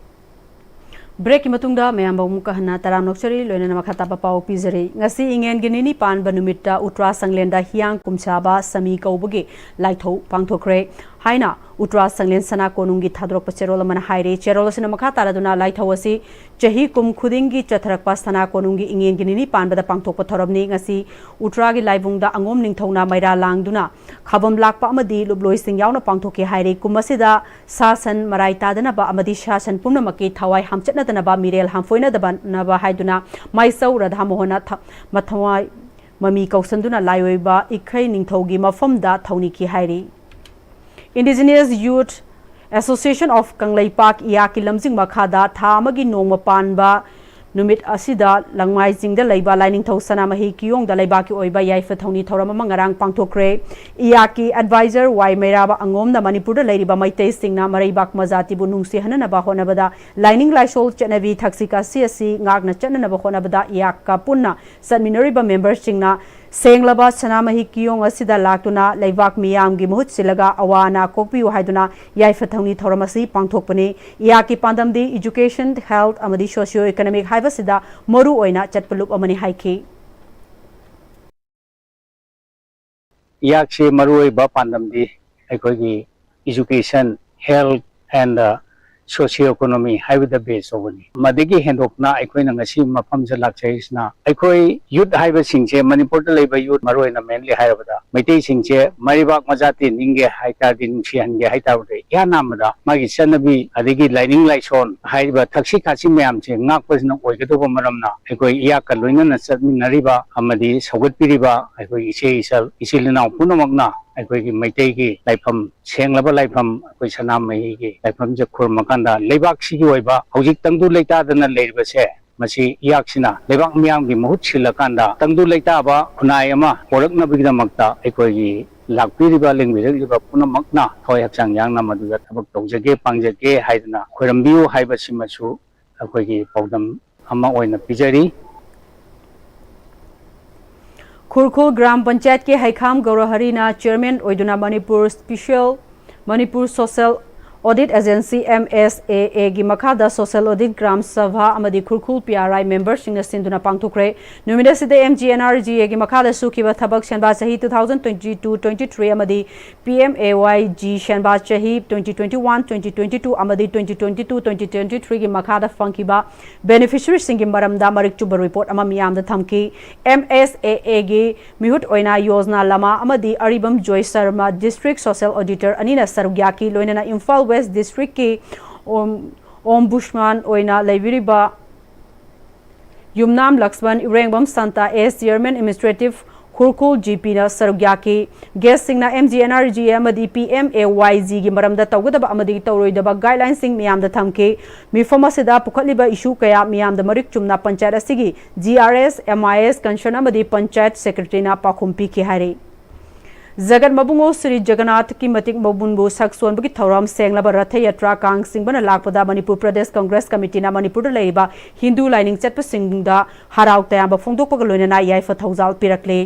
Breakꯀꯤ ꯃꯇꯨꯡꯗ ꯃꯌꯥꯝꯕꯨ ꯑꯃꯨꯛꯀ ꯍꯟꯅ ꯇꯔꯥꯝꯅ ꯑꯣꯛꯆꯔꯤ, ꯂꯣꯏꯅꯅ ꯃꯈꯥ ꯇꯥꯕ ꯄꯥꯎ ꯄꯤꯖꯔꯤ꯫ ꯉꯁꯤ ꯏꯉꯦꯟꯒꯤ ꯅꯤꯅꯤ ꯄꯥꯟꯕ ꯅꯨꯃꯤꯠꯇ ꯎꯇ꯭ꯔꯥ ꯁꯪꯂꯦꯟꯗ ꯍꯤꯌꯥꯡ ꯀꯨꯝꯁꯥꯕ ꯁꯃꯤ ꯀꯧꯕꯒꯤ ꯂꯥꯏꯊꯧ ꯄꯥꯡꯊꯣꯛꯈ꯭ꯔꯦ ꯍꯥꯏꯅ ꯎꯇ꯭ꯔꯥ ꯁꯪꯂꯦꯟ ꯁꯅꯥ ꯀꯣꯅꯨꯡꯒꯤ ꯊꯥꯗꯣꯔꯛꯄ ꯆꯦꯔꯣꯜ ꯑꯃꯅ ꯍꯥꯏꯔꯤ꯫ ꯆꯦꯔꯣꯜ ꯑꯁꯤꯅ ꯃꯈꯥ ꯇꯥꯔꯗꯨꯅ ꯂꯥꯏꯊꯧ ꯑꯁꯤ ꯆꯍꯤ ꯀꯨꯝ ꯈꯨꯗꯤꯡꯒꯤ ꯆꯠꯊꯔꯛꯄ ꯁꯅꯥ ꯀꯣꯅꯨꯡꯒꯤ ꯏꯉꯦꯟꯒꯤ ꯅꯤꯅꯤ ꯄꯥꯟꯕꯗ ꯄꯥꯡꯊꯣꯛꯄ ꯊꯧꯔꯝꯅꯤ꯫ ꯉꯁꯤ ꯎꯇ꯭ꯔꯥꯒꯤ ꯂꯥꯏꯕꯨꯡꯗ ꯑꯉꯣꯝ ꯅꯤꯡꯊꯧꯅ ꯃꯩꯔꯥ ꯂꯥꯡꯗꯨꯅ ꯈꯥꯕꯝ ꯂꯥꯛꯄ ꯑꯃꯗꯤ ꯂꯨꯞꯂꯣꯏꯁꯤꯡ ꯌꯥꯎꯅ ꯄꯥꯡꯊꯣꯛꯈꯤ ꯍꯥꯏꯔꯤ꯫ ꯀꯨꯝ ꯑꯁꯤꯗ ꯁꯥ ꯁꯟ ꯃꯔꯥꯏ ꯇꯥꯗꯅꯕ ꯑꯃꯗꯤ ꯁꯥ ꯁꯟ ꯄꯨꯝꯅꯃꯛꯀꯤ ꯊꯋꯥꯏ ꯍꯥꯝꯆꯠꯅꯗꯅꯕ, ꯃꯤꯔꯦꯜ ꯍꯥꯝꯐꯣꯏꯅꯗꯕꯅꯕ ꯍꯥꯏꯗꯨꯅ ꯃꯥꯏꯆꯧ ꯔꯥꯙꯥ ꯃꯣꯍꯣꯟꯅ ꯊ-, ꯃꯊꯋꯥꯏ ꯃꯃꯤ ꯀꯧꯁꯟꯗꯨꯅ ꯂꯥꯏꯑꯣꯏꯕ ꯏꯈꯩ ꯅꯤꯡꯊꯧꯒꯤ ꯃꯐꯝꯗ ꯊꯧꯅꯤꯈꯤ ꯍꯥꯏꯔꯤ꯫ Indigenous Youth Association of Kangleipak, ꯏꯌꯥꯛꯀꯤ ꯂꯝꯖꯤꯡ ꯃꯈꯥꯗ ꯊꯥ ꯑꯃꯒꯤ ꯅꯣꯡꯃ ꯄꯥꯟꯕ ꯅꯨꯃꯤꯠ ꯑꯁꯤꯗ ꯂꯪꯃꯥꯏꯖꯤꯡꯗ ꯂꯩꯕ ꯂꯥꯏꯅꯤꯡꯊꯧ ꯁꯅꯥꯃꯍꯤ ꯀꯤꯌꯣꯡꯗ ꯂꯩꯕꯥꯛꯀꯤ ꯑꯣꯏꯕ ꯌꯥꯏꯐ ꯊꯧꯅꯤ ꯊꯧꯔꯝ ꯑꯃ ꯉꯔꯥꯡ ꯄꯥꯡꯊꯣꯛꯈ꯭ꯔꯦ꯫ ꯏꯌꯥꯛꯀꯤ ꯑꯦꯗꯚꯥꯏꯖꯔ ꯋꯥꯏ ꯃꯩꯔꯥꯕ ꯑꯉꯣꯝꯅ ꯃꯅꯤꯄꯨꯔꯗ ꯂꯩꯔꯤꯕ ꯃꯩꯇꯩꯁꯤꯡꯅ ꯃꯔꯩꯕꯥꯛ ꯃꯖꯥꯇꯤꯕꯨ ꯅꯨꯡꯁꯤꯍꯟꯅꯅꯕ ꯍꯣꯠꯅꯕꯗ ꯂꯥꯏꯅꯤꯡ ꯂꯥꯏꯁꯣꯜ ꯆꯠꯅꯕꯤ ꯊꯛꯁꯤ ꯈꯥꯁꯤ ꯑꯁꯤ ꯉꯥꯛꯅ ꯆꯠꯅꯅꯕ ꯍꯣꯠꯅꯕꯗ ꯏꯌꯥꯛꯀ ꯄꯨꯟꯅ ꯆꯠꯃꯤꯟꯅꯔꯤꯕ ꯃꯦꯝꯕꯔꯁꯤꯡꯅ ꯁꯦꯡꯂꯕ ꯁꯅꯥꯃꯍꯤ ꯀꯤꯌꯣꯡ ꯑꯁꯤꯗ ꯂꯥꯛꯇꯨꯅ ꯂꯩꯕꯥꯛ ꯃꯤꯌꯥꯝꯒꯤ ꯃꯍꯨꯠ ꯁꯤꯜꯂꯒ ꯑꯋꯥ ꯑꯅꯥ ꯀꯣꯛꯄꯤꯌꯨ ꯍꯥꯏꯗꯨꯅ ꯌꯥꯏꯐ ꯊꯧꯅꯤ ꯊꯧꯔꯝ ꯑꯁꯤ ꯄꯥꯡꯊꯣꯛꯄꯅꯤ꯫ ꯏꯌꯥꯛꯀꯤ ꯄꯥꯟꯗꯝꯗꯤ education, health ꯑꯃꯗꯤ socio economic ꯍꯥꯏꯕꯁꯤꯗ ꯃꯔꯨ ꯑꯣꯏꯅ ꯆꯠꯄ ꯂꯨꯞ ꯑꯃꯅꯤ ꯍꯥꯏꯈꯤ꯫ ꯏꯌꯥꯛꯁꯤ ꯃꯔꯨꯑꯣꯏꯕ ꯄꯥꯟꯗꯝꯗꯤ ꯑꯩꯈꯣꯏꯒꯤ education, health and socio economy ꯍꯥꯏꯕꯗ base ꯇꯧꯕꯅꯤ꯫ ꯃꯗꯒꯤ ꯍꯦꯟꯗꯣꯛꯅ ꯑꯩꯈꯣꯏꯅ ꯉꯁꯤ ꯃꯐꯝꯁꯤꯗ ꯂꯥꯛꯆꯔꯤꯁꯤꯅ ꯑꯩꯈꯣꯏ youth ꯍꯥꯏꯕꯁꯤꯡꯁꯦ, ꯃꯅꯤꯄꯨꯔꯗ ꯂꯩꯕ youth, ꯃꯔꯨꯑꯣꯏꯅ mainly ꯍꯥꯏꯔꯕꯗ ꯃꯩꯇꯩꯁꯤꯡꯁꯦ ꯃꯔꯩꯕꯥꯛ ꯃꯖꯥꯇꯤ ꯅꯤꯡꯒꯦ ꯍꯥꯏꯇꯥꯔꯗꯤ, ꯅꯨꯡꯁꯤꯍꯟꯒꯦ ꯍꯥꯏꯇꯥꯔꯗꯤ, ꯏꯍꯥꯟ ꯍꯥꯟꯕꯗ ꯃꯥꯒꯤ ꯆꯠꯅꯕꯤ ꯑꯗꯒꯤ ꯂꯥꯏꯅꯤꯡ ꯂꯥꯏꯁꯣꯟ ꯍꯥꯏꯔꯤꯕ ꯊꯛꯁꯤ ꯈꯥꯁꯤ ꯃꯌꯥꯝꯁꯦ ꯉꯥꯛꯄꯁꯤꯅ ꯑꯣꯏꯒꯗꯧꯕ ꯃꯔꯝꯅ, ꯑꯩꯈꯣꯏ ꯏꯌꯥꯛꯀ ꯂꯣꯏꯅꯅ ꯆꯠꯃꯤꯟꯅꯔꯤꯕ ꯑꯃꯗꯤ ꯁꯧꯒꯠꯄꯤꯔꯤꯕ ꯑꯩꯈꯣꯏ ꯏꯆꯦ ꯏꯆꯜ, ꯏꯆꯤꯜ ꯏꯅꯥꯎ ꯄꯨꯝꯅꯃꯛꯅ ꯑꯩꯈꯣꯏꯒꯤ ꯃꯩꯇꯩꯒꯤ ꯂꯥꯏꯐꯝ, ꯁꯦꯡꯂꯕ ꯂꯥꯏꯐꯝ, ꯑꯩꯈꯣꯏ ꯁꯅꯥꯃꯍꯤꯒꯤ ꯂꯥꯏꯐꯝꯁꯦ ꯈꯨꯔꯨꯝꯃꯀꯥꯟꯗ, ꯂꯩꯕꯥꯛꯁꯤꯒꯤ ꯑꯣꯏꯕ ꯍꯧꯖꯤꯛ ꯇꯪꯗꯨ ꯂꯩꯇꯥꯗꯅ ꯂꯩꯔꯤꯕꯁꯦ, ꯃꯁꯤ ꯏꯌꯥꯛꯁꯤꯅ ꯂꯩꯕꯥꯛ ꯃꯤꯌꯥꯝꯒꯤ ꯃꯍꯨꯠ ꯁꯤꯜꯂꯀꯥꯟꯗ ꯇꯪꯗꯨ ꯂꯩꯇꯥꯕ ꯈꯨꯟꯅꯥꯏ ꯑꯃ ꯄꯣꯔꯛꯅꯕꯒꯤꯗꯃꯛꯇ ꯑꯩꯈꯣꯏꯒꯤ ꯂꯥꯛꯄꯤꯔꯤꯕ, ꯂꯦꯡꯕꯤꯔꯛꯂꯤꯕ ꯄꯨꯝꯅꯃꯛꯅ ꯊꯋꯥꯏ ꯍꯛꯆꯥꯡ ꯌꯥꯡꯅ ꯃꯗꯨꯗ ꯊꯕꯛ ꯇꯧꯖꯒꯦ, ꯄꯥꯡꯖꯒꯦ ꯍꯥꯏꯗꯅ ꯈꯣꯏꯔꯝꯕꯤꯌꯨ ꯍꯥꯏꯕꯁꯤꯃꯁꯨ ꯑꯩꯈꯣꯏꯒꯤ ꯄꯥꯎꯗꯝ ꯑꯃ ꯑꯣꯏꯅ ꯄꯤꯖꯔꯤ꯫ ꯈꯨꯔꯈꯨꯜ ꯒ꯭ꯔꯥꯝ ꯄꯟꯆꯥꯌꯠꯀꯤ ꯍꯩꯈꯥꯝ ꯒꯧꯔꯍꯔꯤꯅ chairman ꯑꯣꯏꯗꯨꯅ Manipur special, Manipur social audit agency, M S A A ꯒꯤ ꯃꯈꯥꯗ social audit ꯒ꯭ꯔꯥꯝ ꯁꯚꯥ ꯑꯃꯗꯤ ꯈꯨꯔꯈꯨꯜ P R I memberꯁꯤꯡꯅ ꯁꯤꯟꯗꯨꯅ ꯄꯥꯡꯊꯣꯛꯈ꯭ꯔꯦ꯫ ꯅꯨꯃꯤꯠ ꯑꯁꯤꯗ M G N R G Aꯒꯤ ꯃꯈꯥꯗ ꯁꯨꯈꯤꯕ ꯊꯕꯛ ꯁꯦꯟꯕꯥ ꯆꯍꯤ two thousand twenty-two twenty-three ꯑꯃꯗꯤ P M A Y G ꯁꯦꯟꯕꯥ ꯆꯍꯤ twenty twenty-one twenty twenty-two ꯑꯃꯗꯤ twenty twenty-two twenty twenty-three ꯒꯤ ꯃꯈꯥꯗ ꯐꯪꯈꯤꯕ beneficiaryꯁꯤꯡꯒꯤ ꯃꯔꯝꯗ ꯃꯔꯤꯛ ꯆꯨꯝꯕ report ꯑꯃ ꯃꯤꯌꯥꯝꯗ ꯊꯝꯈꯤ꯫ M S A A ꯒꯤ ꯃꯤꯍꯨꯠ ꯑꯣꯏꯅ ꯌꯣꯖꯅꯥ ꯂꯃꯥ ꯑꯃꯗꯤ ꯑꯔꯤꯕꯝ ꯖꯣꯏ ꯁꯔꯃ district social auditor ꯑꯅꯤꯅ ꯁꯔꯨꯛ ꯌꯥꯈꯤ꯫ ꯂꯣꯏꯅꯅ ꯏꯝꯐꯥꯜ West districtꯀꯤ Om-, Ombudsman ꯑꯣꯏꯅ ꯂꯩꯕꯤꯔꯤꯕ Yumnam Lakshman, Irengbam Santa, as chairman administrative ꯈꯨꯔꯈꯨꯜ ꯖꯤ ꯄꯤꯅ ꯁꯔꯨꯛ ꯌꯥꯈꯤ꯫ ꯒꯦꯁꯁꯤꯡꯅ M G N R G A ꯑꯃꯗꯤ ꯄꯤ ꯑꯦꯝ ꯑꯦ ꯋꯥꯏ ꯖꯤꯒꯤ ꯃꯔꯝꯗ ꯇꯧꯒꯗꯕ ꯑꯃꯗꯤ ꯇꯧꯔꯣꯏꯗꯕ ꯒꯥꯏꯗꯂꯥꯏꯟꯁꯤꯡ ꯃꯤꯌꯥꯝꯗ ꯊꯝꯈꯤ꯫ ꯃꯤꯐꯝ ꯑꯁꯤꯗ ꯄꯨꯈꯠꯂꯤꯕ ꯏꯁꯨ ꯀꯌꯥ ꯃꯤꯌꯥꯝꯗ ꯃꯔꯤꯛ ꯆꯨꯝꯅ ꯄꯟꯆꯥꯌꯠ ꯑꯁꯤꯒꯤ ꯖꯤ ꯑꯥꯔ ꯑꯦꯁ, ꯑꯦꯝ ꯑꯥꯏ ꯑꯦꯁ, ꯀꯟꯁꯔꯟ ꯑꯃꯗꯤ ꯄꯟꯆꯥꯌꯠ ꯁꯦꯀ꯭ꯔꯦꯇꯔꯤꯅ ꯄꯥꯎꯈꯨꯝ ꯄꯤꯈꯤ ꯍꯥꯏꯔꯤ꯫ ꯖꯒꯠ ꯃꯕꯨꯡꯉꯣ ꯁ꯭ꯔꯤ ꯖꯒꯟꯅꯥꯊꯀꯤ ꯃꯇꯤꯛ ꯃꯒꯨꯟꯕꯨ ꯁꯛ ꯁꯣꯟꯕꯒꯤ ꯊꯧꯔꯝ ꯁꯦꯡꯂꯕ ꯔꯊ ꯌꯥꯇ꯭ꯔꯥ ꯀꯥꯡ ꯆꯤꯡꯕꯅ ꯂꯥꯛꯄꯗ ꯃꯅꯤꯄꯨꯔ ꯄ꯭ꯔꯗꯦꯁ ꯀꯪꯒ꯭ꯔꯦꯁ ꯀꯃꯤꯇꯤꯅ ꯃꯅꯤꯄꯨꯔꯗ ꯂꯩꯔꯤꯕ ꯍꯤꯟꯗꯨ ꯂꯥꯏꯅꯤꯡ ꯆꯠꯄꯁꯤꯡꯗ ꯍꯔꯥꯎ ꯇꯌꯥꯝꯕ ꯐꯣꯡꯗꯣꯛꯄꯒ ꯂꯣꯏꯅꯅ ꯌꯥꯏꯐ ꯊꯧꯖꯥꯜ ꯄꯤꯔꯛꯂꯤ꯫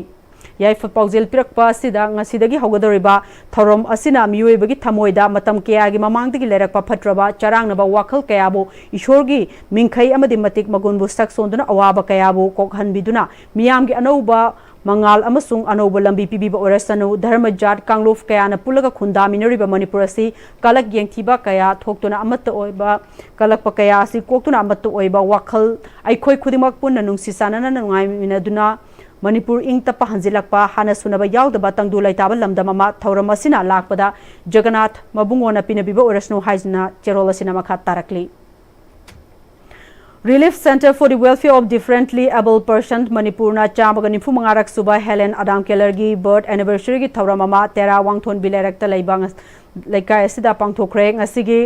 ꯌꯥꯏꯐ ꯄꯥꯎꯖꯦꯜ ꯄꯤꯔꯛꯄ ꯑꯁꯤꯗ ꯉꯁꯤꯗꯒꯤ ꯍꯧꯒꯗꯧꯔꯤꯕ ꯊꯧꯔꯝ ꯑꯁꯤꯅ ꯃꯤꯑꯣꯏꯕꯒꯤ ꯊꯃꯣꯏꯗ ꯃꯇꯝ ꯀꯌꯥꯒꯤ ꯃꯃꯥꯡꯗꯒꯤ ꯂꯩꯔꯛꯄ ꯐꯠꯇ꯭ꯔꯕ ꯆꯔꯥꯡꯅꯕ ꯋꯥꯈꯜ ꯀꯌꯥꯕꯨ ꯏꯁꯣꯔꯒꯤ ꯃꯤꯡꯈꯩ ꯑꯃꯗꯤ ꯃꯇꯤꯛ ꯃꯒꯨꯟꯕꯨ ꯁꯛ ꯁꯣꯟꯗꯨꯅ ꯑꯋꯥꯕ ꯀꯌꯥꯕꯨ ꯀꯣꯛꯍꯟꯕꯤꯗꯨꯅ ꯃꯤꯌꯥꯝꯒꯤ ꯑꯅꯧꯕ ꯃꯉꯥꯜ ꯑꯃꯁꯨꯡ ꯑꯅꯧꯕ ꯂꯝꯕꯤ ꯄꯤꯕꯤꯕ ꯑꯣꯏꯔꯁꯅꯨ꯫ ꯙꯔꯃ ꯖꯥꯠ ꯀꯥꯡꯂꯨꯞ ꯀꯌꯥꯅ ꯄꯨꯜꯂꯒ ꯈꯨꯟꯗꯥꯃꯤꯟꯅꯔꯤꯕ ꯃꯅꯤꯄꯨꯔ ꯑꯁꯤ ꯀꯂꯛ ꯌꯦꯡꯊꯤꯕ ꯀꯌꯥ ꯊꯣꯛꯇꯨꯅ ꯑꯃꯠꯇ ꯑꯣꯏꯕ, ꯀꯂꯛꯄ ꯀꯌꯥ ꯑꯁꯤ ꯀꯣꯛꯇꯨꯅ ꯑꯃꯠꯇ ꯑꯣꯏꯕ ꯋꯥꯈꯜ ꯑꯩꯈꯣꯏ ꯈꯨꯗꯤꯡꯃꯛ ꯄꯨꯟꯅ ꯅꯨꯡꯁꯤ ꯆꯥꯟꯅꯅ ꯅꯨꯡꯉꯥꯏꯃꯤꯟꯅꯗꯨꯅ ꯃꯅꯤꯄꯨꯔ ꯏꯪ ꯇꯞꯄ ꯍꯟꯖꯤꯜꯂꯛꯄ, ꯍꯥꯟꯅ ꯁꯨꯅꯕ ꯌꯥꯎꯗꯕ ꯇꯪꯗꯨ ꯂꯩꯇꯥꯕ ꯂꯝꯗꯝ ꯑꯃ ꯊꯧꯔꯝ ꯑꯁꯤꯅ ꯂꯥꯛꯄꯗ ꯖꯒꯟꯅꯥꯊ ꯃꯕꯨꯡꯉꯣꯅ ꯄꯤꯅꯕꯤꯕ ꯑꯣꯏꯔꯁꯅꯨ ꯍꯥꯏꯗꯨꯅ ꯆꯦꯔꯣꯜ ꯑꯁꯤꯅ ꯃꯈꯥ ꯇꯥꯔꯛꯂꯤ꯫ Relief Centre for the Welfare of Differently Abled Persons ꯃꯅꯤꯄꯨꯔꯅ ꯆꯥꯝꯃꯒ ꯅꯤꯐꯨ ꯃꯉꯥꯔꯛ ꯁꯨꯕ ꯍꯦꯂꯦꯟ ꯑꯗꯥꯝ ꯀꯦꯂꯔꯒꯤ ꯕꯔꯊ ꯑꯦꯅꯤꯚꯔꯁꯔꯤꯒꯤ ꯊꯧꯔꯝ ꯑꯃ ꯇꯦꯔꯥ ꯋꯥꯡꯊꯣꯟꯕꯤ ꯂꯩꯔꯛꯇ ꯂꯩꯕ ꯉ-, ꯂꯩꯀꯥꯏ ꯑꯁꯤꯗ ꯄꯥꯡꯊꯣꯛꯈ꯭ꯔꯦ꯫ ꯉꯁꯤꯒꯤ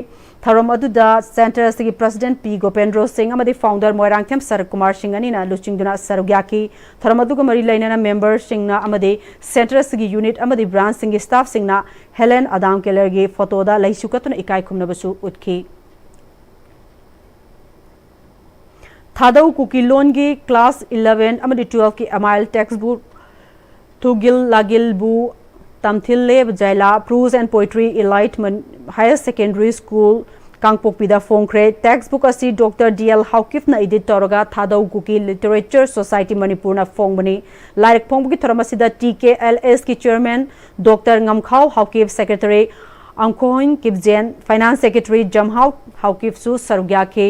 ꯊꯧꯔꯝ ꯑꯗꯨꯗ ꯁꯦꯟꯇꯔ ꯑꯁꯤꯒꯤ ꯄ꯭ꯔꯁꯤꯗꯦꯟꯠ ꯄꯤ ꯒꯣꯄꯦꯟꯗ꯭ꯔꯣ ꯁꯤꯡ ꯑꯃꯗꯤ ꯐꯥꯎꯟꯗꯔ ꯃꯣꯏꯔꯥꯡꯊꯦꯝ ꯁꯔꯠ ꯀꯨꯃꯥꯔ ꯁꯤꯡ ꯑꯅꯤꯅ ꯂꯨꯆꯤꯡꯗꯨꯅ ꯁꯔꯨꯛ ꯌꯥꯈꯤ꯫ ꯊꯧꯔꯝ ꯑꯗꯨꯒ ꯃꯔꯤ ꯂꯩꯅꯅ ꯃꯦꯝꯕꯔꯁꯤꯡꯅ ꯑꯃꯗꯤ ꯁꯦꯟꯇꯔ ꯑꯁꯤꯒꯤ ꯌꯨꯅꯤꯠ ꯑꯃꯗꯤ ꯕ꯭ꯔꯥꯟꯁꯁꯤꯡꯒꯤ ꯁ꯭ꯇꯥꯐꯁꯤꯡꯅ ꯍꯦꯂꯦꯟ ꯑꯗꯥꯝ ꯀꯦꯂꯔꯒꯤ ꯐꯣꯇꯣꯗ ꯂꯩꯁꯨ ꯀꯠꯇꯨꯅ ꯏꯀꯥꯏ ꯈꯨꯝꯅꯕꯁꯨ ꯎꯠꯈꯤ꯫ ꯊꯥꯗꯧ ꯀꯨꯀꯤ ꯂꯣꯟꯒꯤ ꯀ꯭ꯂꯥꯁ ꯏꯂꯚꯦꯟ ꯑꯃꯗꯤ ꯇꯨꯋꯦꯜꯐꯀꯤ ꯑꯃꯥꯏꯜ ꯇꯦꯛꯁꯕꯨꯛ ꯊꯨꯒꯤꯜ ꯂꯥꯒꯤꯜꯕꯨ ꯇꯝꯊꯤꯜꯂꯦ ꯖꯩꯂꯥ Prose and Poetry Elite higher secondary school ꯀꯥꯡꯄꯣꯛꯄꯤꯗ ꯐꯣꯡꯈ꯭ꯔꯦ꯫ ꯇꯦꯛꯁꯕꯨꯛ ꯑꯁꯤ ꯗꯣꯛꯇꯔ ꯗꯤ ꯑꯦꯜ ꯍꯥꯎꯀꯤꯞꯅ ꯏꯗꯤꯠ ꯇꯧꯔꯒ ꯊꯥꯗꯧ ꯀꯨꯀꯤ ꯂꯤꯇꯔꯦꯆꯔ ꯁꯣꯁꯥꯏꯇꯤ ꯃꯅꯤꯄꯨꯔꯅ ꯐꯣꯡꯕꯅꯤ꯫ ꯂꯥꯏꯔꯤꯛ ꯐꯣꯡꯕꯒꯤ ꯊꯧꯔꯝ ꯑꯁꯤꯗ ꯇꯤ ꯀꯦ ꯑꯦꯜ ꯑꯦꯁꯀꯤ chairman doctor Ngamkhao Haokip, secretary Angkhoin Kipgen, finance secretary Jamhao ꯍꯥꯎꯀꯤꯞꯁꯨ ꯁꯔꯨꯛ ꯌꯥꯈꯤ꯫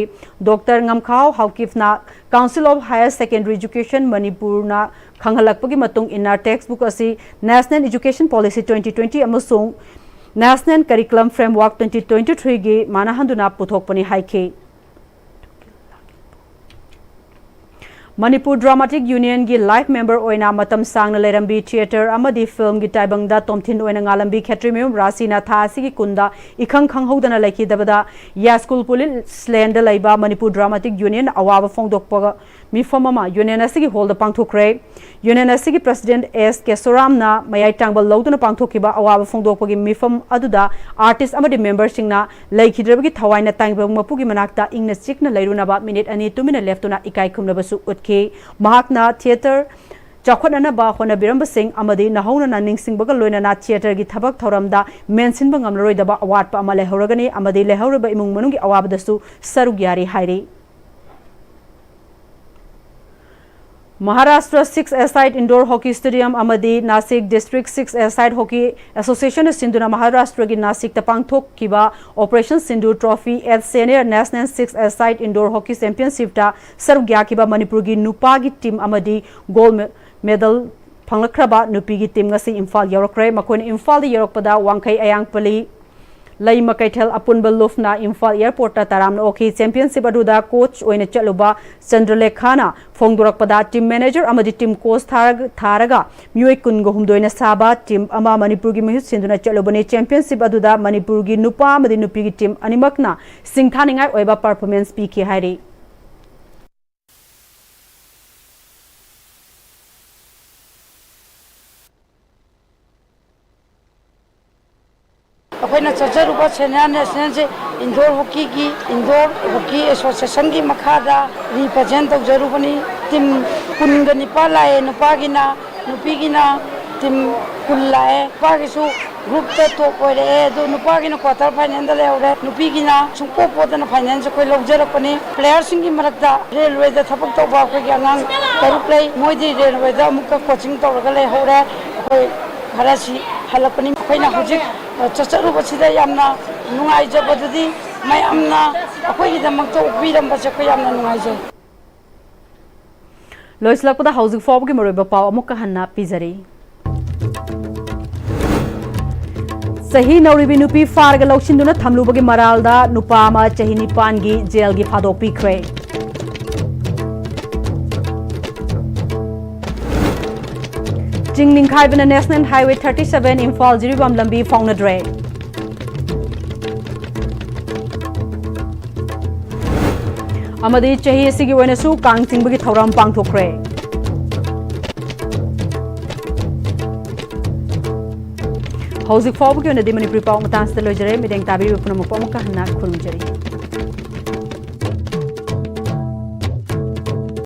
ꯗꯣꯛꯇꯔ ꯉꯝꯈꯥꯎ ꯍꯥꯎꯀꯤꯞꯅ Council of Higher Secondary Education ꯃꯅꯤꯄꯨꯔꯅ ꯈꯪꯍꯜꯂꯛꯄꯒꯤ ꯃꯇꯨꯡ ꯏꯟꯅ, ꯇꯦꯛꯁꯕꯨꯛ ꯑꯁꯤ National Education Policy twenty twenty ꯑꯃꯁꯨꯡ National Curriculum Framework twenty twenty-threeꯒꯤ ꯃꯥꯟꯅꯍꯟꯗꯨꯅ ꯄꯨꯊꯣꯛꯄꯅꯤ ꯍꯥꯏꯈꯤ꯫ ꯃꯅꯤꯄꯨꯔ ꯗ꯭ꯔꯥꯃꯥꯇꯤꯛ ꯌꯨꯅꯤꯌꯟꯒꯤ ꯂꯥꯏꯐ ꯃꯦꯝꯕꯔ ꯑꯣꯏꯅ ꯃꯇꯝ ꯁꯥꯡꯅ ꯂꯩꯔꯝꯕꯤ, ꯊꯤꯌꯦꯇꯔ ꯑꯃꯗꯤ ꯐꯤꯜꯝꯒꯤ ꯇꯥꯏꯕꯪꯗ ꯇꯣꯝꯊꯤꯟ ꯑꯣꯏꯅ ꯉꯥꯜꯂꯝꯕꯤ ꯈꯦꯇ꯭ꯔꯤꯃꯌꯨꯝ ꯔꯥꯁꯤꯅ ꯊꯥ ꯑꯁꯤꯒꯤ ꯀꯨꯟꯗ ꯏꯈꯪ ꯈꯪꯍꯧꯗꯅ ꯂꯩꯈꯤꯗꯕꯗ ꯌꯥꯏꯁ꯭ꯀꯨꯜ ꯄꯨꯂꯤꯁ ꯂꯦꯟꯗ ꯂꯩꯕ ꯃꯅꯤꯄꯨꯔ ꯗ꯭ꯔꯥꯃꯥꯇꯤꯛ ꯌꯨꯅꯤꯌꯟ ꯑꯋꯥꯕ ꯐꯣꯡꯗꯣꯛꯄ ꯃꯤꯐꯝ ꯑꯃ ꯌꯨꯅꯤꯌꯟ ꯑꯁꯤꯒꯤ ꯍꯣꯜꯗ ꯄꯥꯡꯊꯣꯛꯈ꯭ꯔꯦ꯫ ꯌꯨꯅꯤꯌꯟ ꯑꯁꯤꯒꯤ ꯄ꯭ꯔꯁꯤꯗꯦꯟꯠ ꯑꯦꯁ ꯀꯦꯁꯣꯔꯥꯝꯅ ꯃꯌꯥꯏ ꯇꯥꯡꯕ ꯂꯧꯗꯨꯅ ꯄꯥꯡꯊꯣꯛꯈꯤꯕ ꯑꯋꯥꯕ ꯐꯣꯡꯗꯣꯛꯄꯒꯤ ꯃꯤꯐꯝ ꯑꯗꯨꯗ ꯑꯥꯔꯇꯤꯁ꯭ꯠ ꯑꯃꯗꯤ ꯃꯦꯝꯕꯔꯁꯤꯡꯅ ꯂꯩꯈꯤꯗ꯭ꯔꯕꯒꯤ ꯊꯋꯥꯏꯅ ꯇꯥꯏꯕꯪ ꯃꯄꯨꯒꯤ ꯃꯅꯥꯛꯇ ꯏꯪꯅ ꯆꯤꯛꯅ ꯂꯩꯔꯨꯅꯕ ꯃꯤꯅꯤꯠ ꯑꯅꯤ ꯇꯨꯃꯤꯟꯅ ꯂꯦꯞꯇꯨꯅ ꯏꯀꯥꯏ ꯈꯨꯝꯅꯕꯁꯨ ꯎꯠꯈꯤ꯫ ꯃꯍꯥꯛꯅ ꯊꯤꯌꯦꯇꯔ ꯆꯥꯎꯈꯠꯅꯅꯕ ꯍꯣꯠꯅꯕꯤꯔꯝꯕꯁꯤꯡ ꯑꯃꯗꯤ ꯅꯧꯍꯧꯅꯅ ꯅꯤꯡꯁꯤꯡꯕꯒ ꯂꯣꯏꯅꯅ ꯊꯤꯌꯦꯇꯔꯒꯤ ꯊꯕꯛ ꯊꯧꯔꯝꯗ ꯃꯦꯟꯁꯤꯟꯕ ꯉꯝꯂꯔꯣꯏꯗꯕ ꯑꯋꯥꯠꯄ ꯑꯃ ꯂꯩꯍꯧꯔꯒꯅꯤ ꯑꯃꯗꯤ ꯂꯩꯍꯧꯔꯤꯕ ꯏꯃꯨꯡ ꯃꯅꯨꯡꯒꯤ ꯑꯋꯥꯕꯗꯁꯨ ꯁꯔꯨꯛ ꯌꯥꯔꯤ ꯍꯥꯏꯔꯤ꯫ Maharashtra six-a-side indoor hockey stadium ꯑꯃꯗꯤ Nashik district six-a-side hockey association ꯅ ꯁꯤꯟꯗꯨꯅ ꯃꯍꯥꯔꯥꯁꯇ꯭ꯔꯒꯤ ꯅꯥꯁꯤꯛꯇ ꯄꯥꯡꯊꯣꯛꯈꯤꯕ Operation Sindoor Trophy at Senior National six-a-side indoor hockey championship ꯇ ꯁꯔꯨꯛ ꯌꯥꯈꯤꯕ ꯃꯅꯤꯄꯨꯔꯒꯤ ꯅꯨꯄꯥꯒꯤ ꯇꯤꯝ ꯑꯃꯗꯤ ꯒꯣꯜꯗ ꯃꯦ-, ꯃꯦꯗꯜ ꯐꯪꯂꯛꯈ꯭ꯔꯕ ꯅꯨꯄꯤꯒꯤ ꯇꯤꯝ ꯉꯁꯤ ꯏꯝꯐꯥꯜ ꯌꯧꯔꯛꯈ꯭ꯔꯦ꯫ ꯃꯈꯣꯏꯅ ꯏꯝꯐꯥꯜꯗ ꯌꯧꯔꯛꯄꯗ ꯋꯥꯡꯈꯩ ꯑꯌꯥꯡꯄꯜꯂꯤ ꯂꯩꯃ ꯀꯩꯊꯦꯜ ꯑꯄꯨꯟꯕ ꯂꯨꯞꯅ ꯏꯝꯐꯥꯜ ꯑꯦꯌꯔꯄꯣꯔꯠꯇ ꯇꯔꯥꯝꯅ ꯑꯣꯛꯈꯤ꯫ ꯆꯦꯝꯄꯤꯌꯟꯁꯤꯞ ꯑꯗꯨꯗ ꯀꯣꯆ ꯑꯣꯏꯅ ꯆꯠꯂꯨꯕ ꯆꯟꯗ꯭ꯔꯂꯦꯈꯥꯅ ꯐꯣꯡꯗꯣꯔꯛꯄꯗ, ꯇꯤꯝ ꯃꯦꯅꯦꯖꯔ ꯑꯃꯗꯤ ꯇꯤꯝ ꯀꯣꯆ ꯊꯥꯔꯒ, ꯊꯥꯔꯒ ꯃꯤꯑꯣꯏ ꯀꯨꯟꯒ ꯍꯨꯝꯗꯣꯏꯅ ꯁꯥꯕ ꯇꯤꯝ ꯑꯃ ꯃꯅꯤꯄꯨꯔꯒꯤ ꯃꯍꯨꯠ ꯁꯤꯟꯗꯨꯅ ꯆꯠꯂꯨꯕꯅꯤ꯫ ꯆꯦꯝꯄꯤꯌꯟꯁꯤꯞ ꯑꯗꯨꯗ ꯃꯅꯤꯄꯨꯔꯒꯤ ꯅꯨꯄꯥ ꯑꯃꯗꯤ ꯅꯨꯄꯤꯒꯤ ꯇꯤꯝ ꯑꯅꯤꯃꯛꯅ ꯁꯤꯡꯊꯥꯅꯤꯡꯉꯥꯏ ꯑꯣꯏꯕ ꯄꯔꯐꯣꯔꯃꯦꯟꯁ ꯄꯤꯈꯤ ꯍꯥꯏꯔꯤ꯫ ꯑꯩꯈꯣꯏꯅ ꯆꯠꯆꯔꯨꯕ ꯁꯦꯅꯤꯌꯔ ꯅꯦꯁꯅꯦꯜꯁꯦ ꯏꯟꯗꯣꯔ ꯍꯣꯀꯤꯒꯤ, ꯏꯟꯗꯣꯔ ꯍꯣꯀꯤ ꯑꯦꯁꯣꯁꯤꯌꯦꯁꯟꯒꯤ ꯃꯈꯥꯗ ꯔꯤꯄ꯭ꯔꯖꯦꯟ ꯇꯧꯖꯔꯨꯕꯅꯤ꯫ ꯇꯤꯝ ꯀꯨꯟꯒ ꯅꯤꯄꯥꯜ ꯂꯥꯛꯑꯦ ꯅꯨꯄꯥꯒꯤꯅ, ꯅꯨꯄꯤꯒꯤꯅ ꯇꯤꯝ ꯀꯨꯟ ꯂꯥꯛꯑꯦ꯫ ꯅꯨꯄꯥꯒꯤꯁꯨ ꯒ꯭ꯔꯨꯞꯇ ꯇꯣꯞ ꯑꯣꯏꯔꯛꯑꯦ, ꯑꯗꯨ ꯅꯨꯄꯥꯒꯤꯅ ꯀ꯭ꯋꯥꯇꯔ ꯐꯥꯏꯅꯦꯜꯗ ꯂꯩꯍꯧꯔꯦ꯫ ꯅꯨꯄꯤꯒꯤꯅ ꯁꯨꯡꯄꯣ ꯄꯣꯗꯅ ꯐꯥꯏꯅꯦꯜꯁꯦ ꯑꯩꯈꯣꯏ ꯂꯧꯖꯔꯛꯄꯅꯤ꯫ ꯄ꯭ꯂꯦꯌꯔꯁꯤꯡꯒꯤ ꯃꯔꯛꯇ ꯔꯦꯜꯋꯦꯗ ꯊꯕꯛ ꯇꯧꯕ ꯑꯩꯈꯣꯏꯒꯤ ꯑꯉꯥꯡ ꯇꯔꯨꯛ ꯂꯩ꯫ ꯃꯣꯏꯗꯤ ꯔꯦꯜꯋꯦꯗ ꯑꯃꯨꯛꯀ ꯀꯣꯆꯤꯡ ꯇꯧꯔꯒ ꯂꯩꯍꯧꯔꯦ꯫ ꯑꯩꯈꯣꯏ ꯈꯔꯁꯤ ꯍꯜꯂꯛꯄꯅꯤ꯫ ꯑꯩꯈꯣꯏꯅ ꯍꯧꯖꯤꯛ, ꯑ, ꯆꯠꯆꯔꯨꯕꯁꯤꯗ ꯌꯥꯝꯅ ꯅꯨꯡꯉꯥꯏꯖꯕꯗꯨꯗꯤ ꯃꯌꯥꯝꯅ ꯑꯩꯈꯣꯏꯒꯤꯗꯃꯛꯇ ꯑꯣꯛꯄꯤꯔꯝꯕꯁꯦ ꯑꯩꯈꯣꯏ ꯌꯥꯝꯅ ꯅꯨꯡꯉꯥꯏꯖꯩ꯫ ꯂꯣꯏꯁꯤꯜꯂꯛꯄꯗ ꯍꯧꯖꯤꯛ ꯐꯥꯎꯕꯒꯤ ꯃꯔꯨꯑꯣꯏꯕ ꯄꯥꯎ ꯑꯃꯨꯛꯀ ꯍꯟꯅ ꯄꯤꯖꯔꯤ꯫ ꯆꯍꯤ ꯅꯧꯔꯤꯕꯤ ꯅꯨꯄꯤ ꯐꯥꯔꯒ ꯂꯧꯁꯤꯟꯗꯨꯅ ꯊꯝꯂꯨꯕꯒꯤ ꯃꯔꯥꯜꯗ ꯅꯨꯄꯥ ꯑꯃ ꯆꯍꯤ ꯅꯤꯄꯥꯟꯒꯤ ꯖꯦꯜꯒꯤ ꯐꯥꯗꯣꯛ ꯄꯤꯈ꯭ꯔꯦ꯫ ꯆꯤꯡ ꯅꯤꯡꯈꯥꯏꯕꯅ National Highway thirty seven Imphal Jiribam ꯂꯝꯕꯤ ꯐꯥꯎꯅꯗ꯭ꯔꯦ꯫ ꯑꯃꯗꯤ ꯆꯍꯤ ꯑꯁꯤꯒꯤ ꯑꯣꯏꯅꯁꯨ ꯀꯥꯡ ꯆꯤꯡꯕꯒꯤ ꯊꯧꯔꯝ ꯄꯥꯡꯊꯣꯛꯈ꯭ꯔꯦ꯫ ꯍꯧꯖꯤꯛ ꯐꯥꯎꯕꯒꯤ ꯑꯣꯏꯅꯗꯤ ꯃꯅꯤꯄꯨꯔꯤ ꯄꯥꯎ ꯃꯇꯥꯡꯁꯤꯗ ꯂꯣꯏꯖꯔꯦ꯫ ꯃꯤꯠꯌꯦꯡ ꯇꯥꯕꯤꯔꯤꯕ ꯄꯨꯝꯅꯃꯛꯄꯨ ꯑꯃꯨꯛꯀ ꯍꯟꯅ ꯈꯨꯔꯨꯝꯖꯔꯤ꯫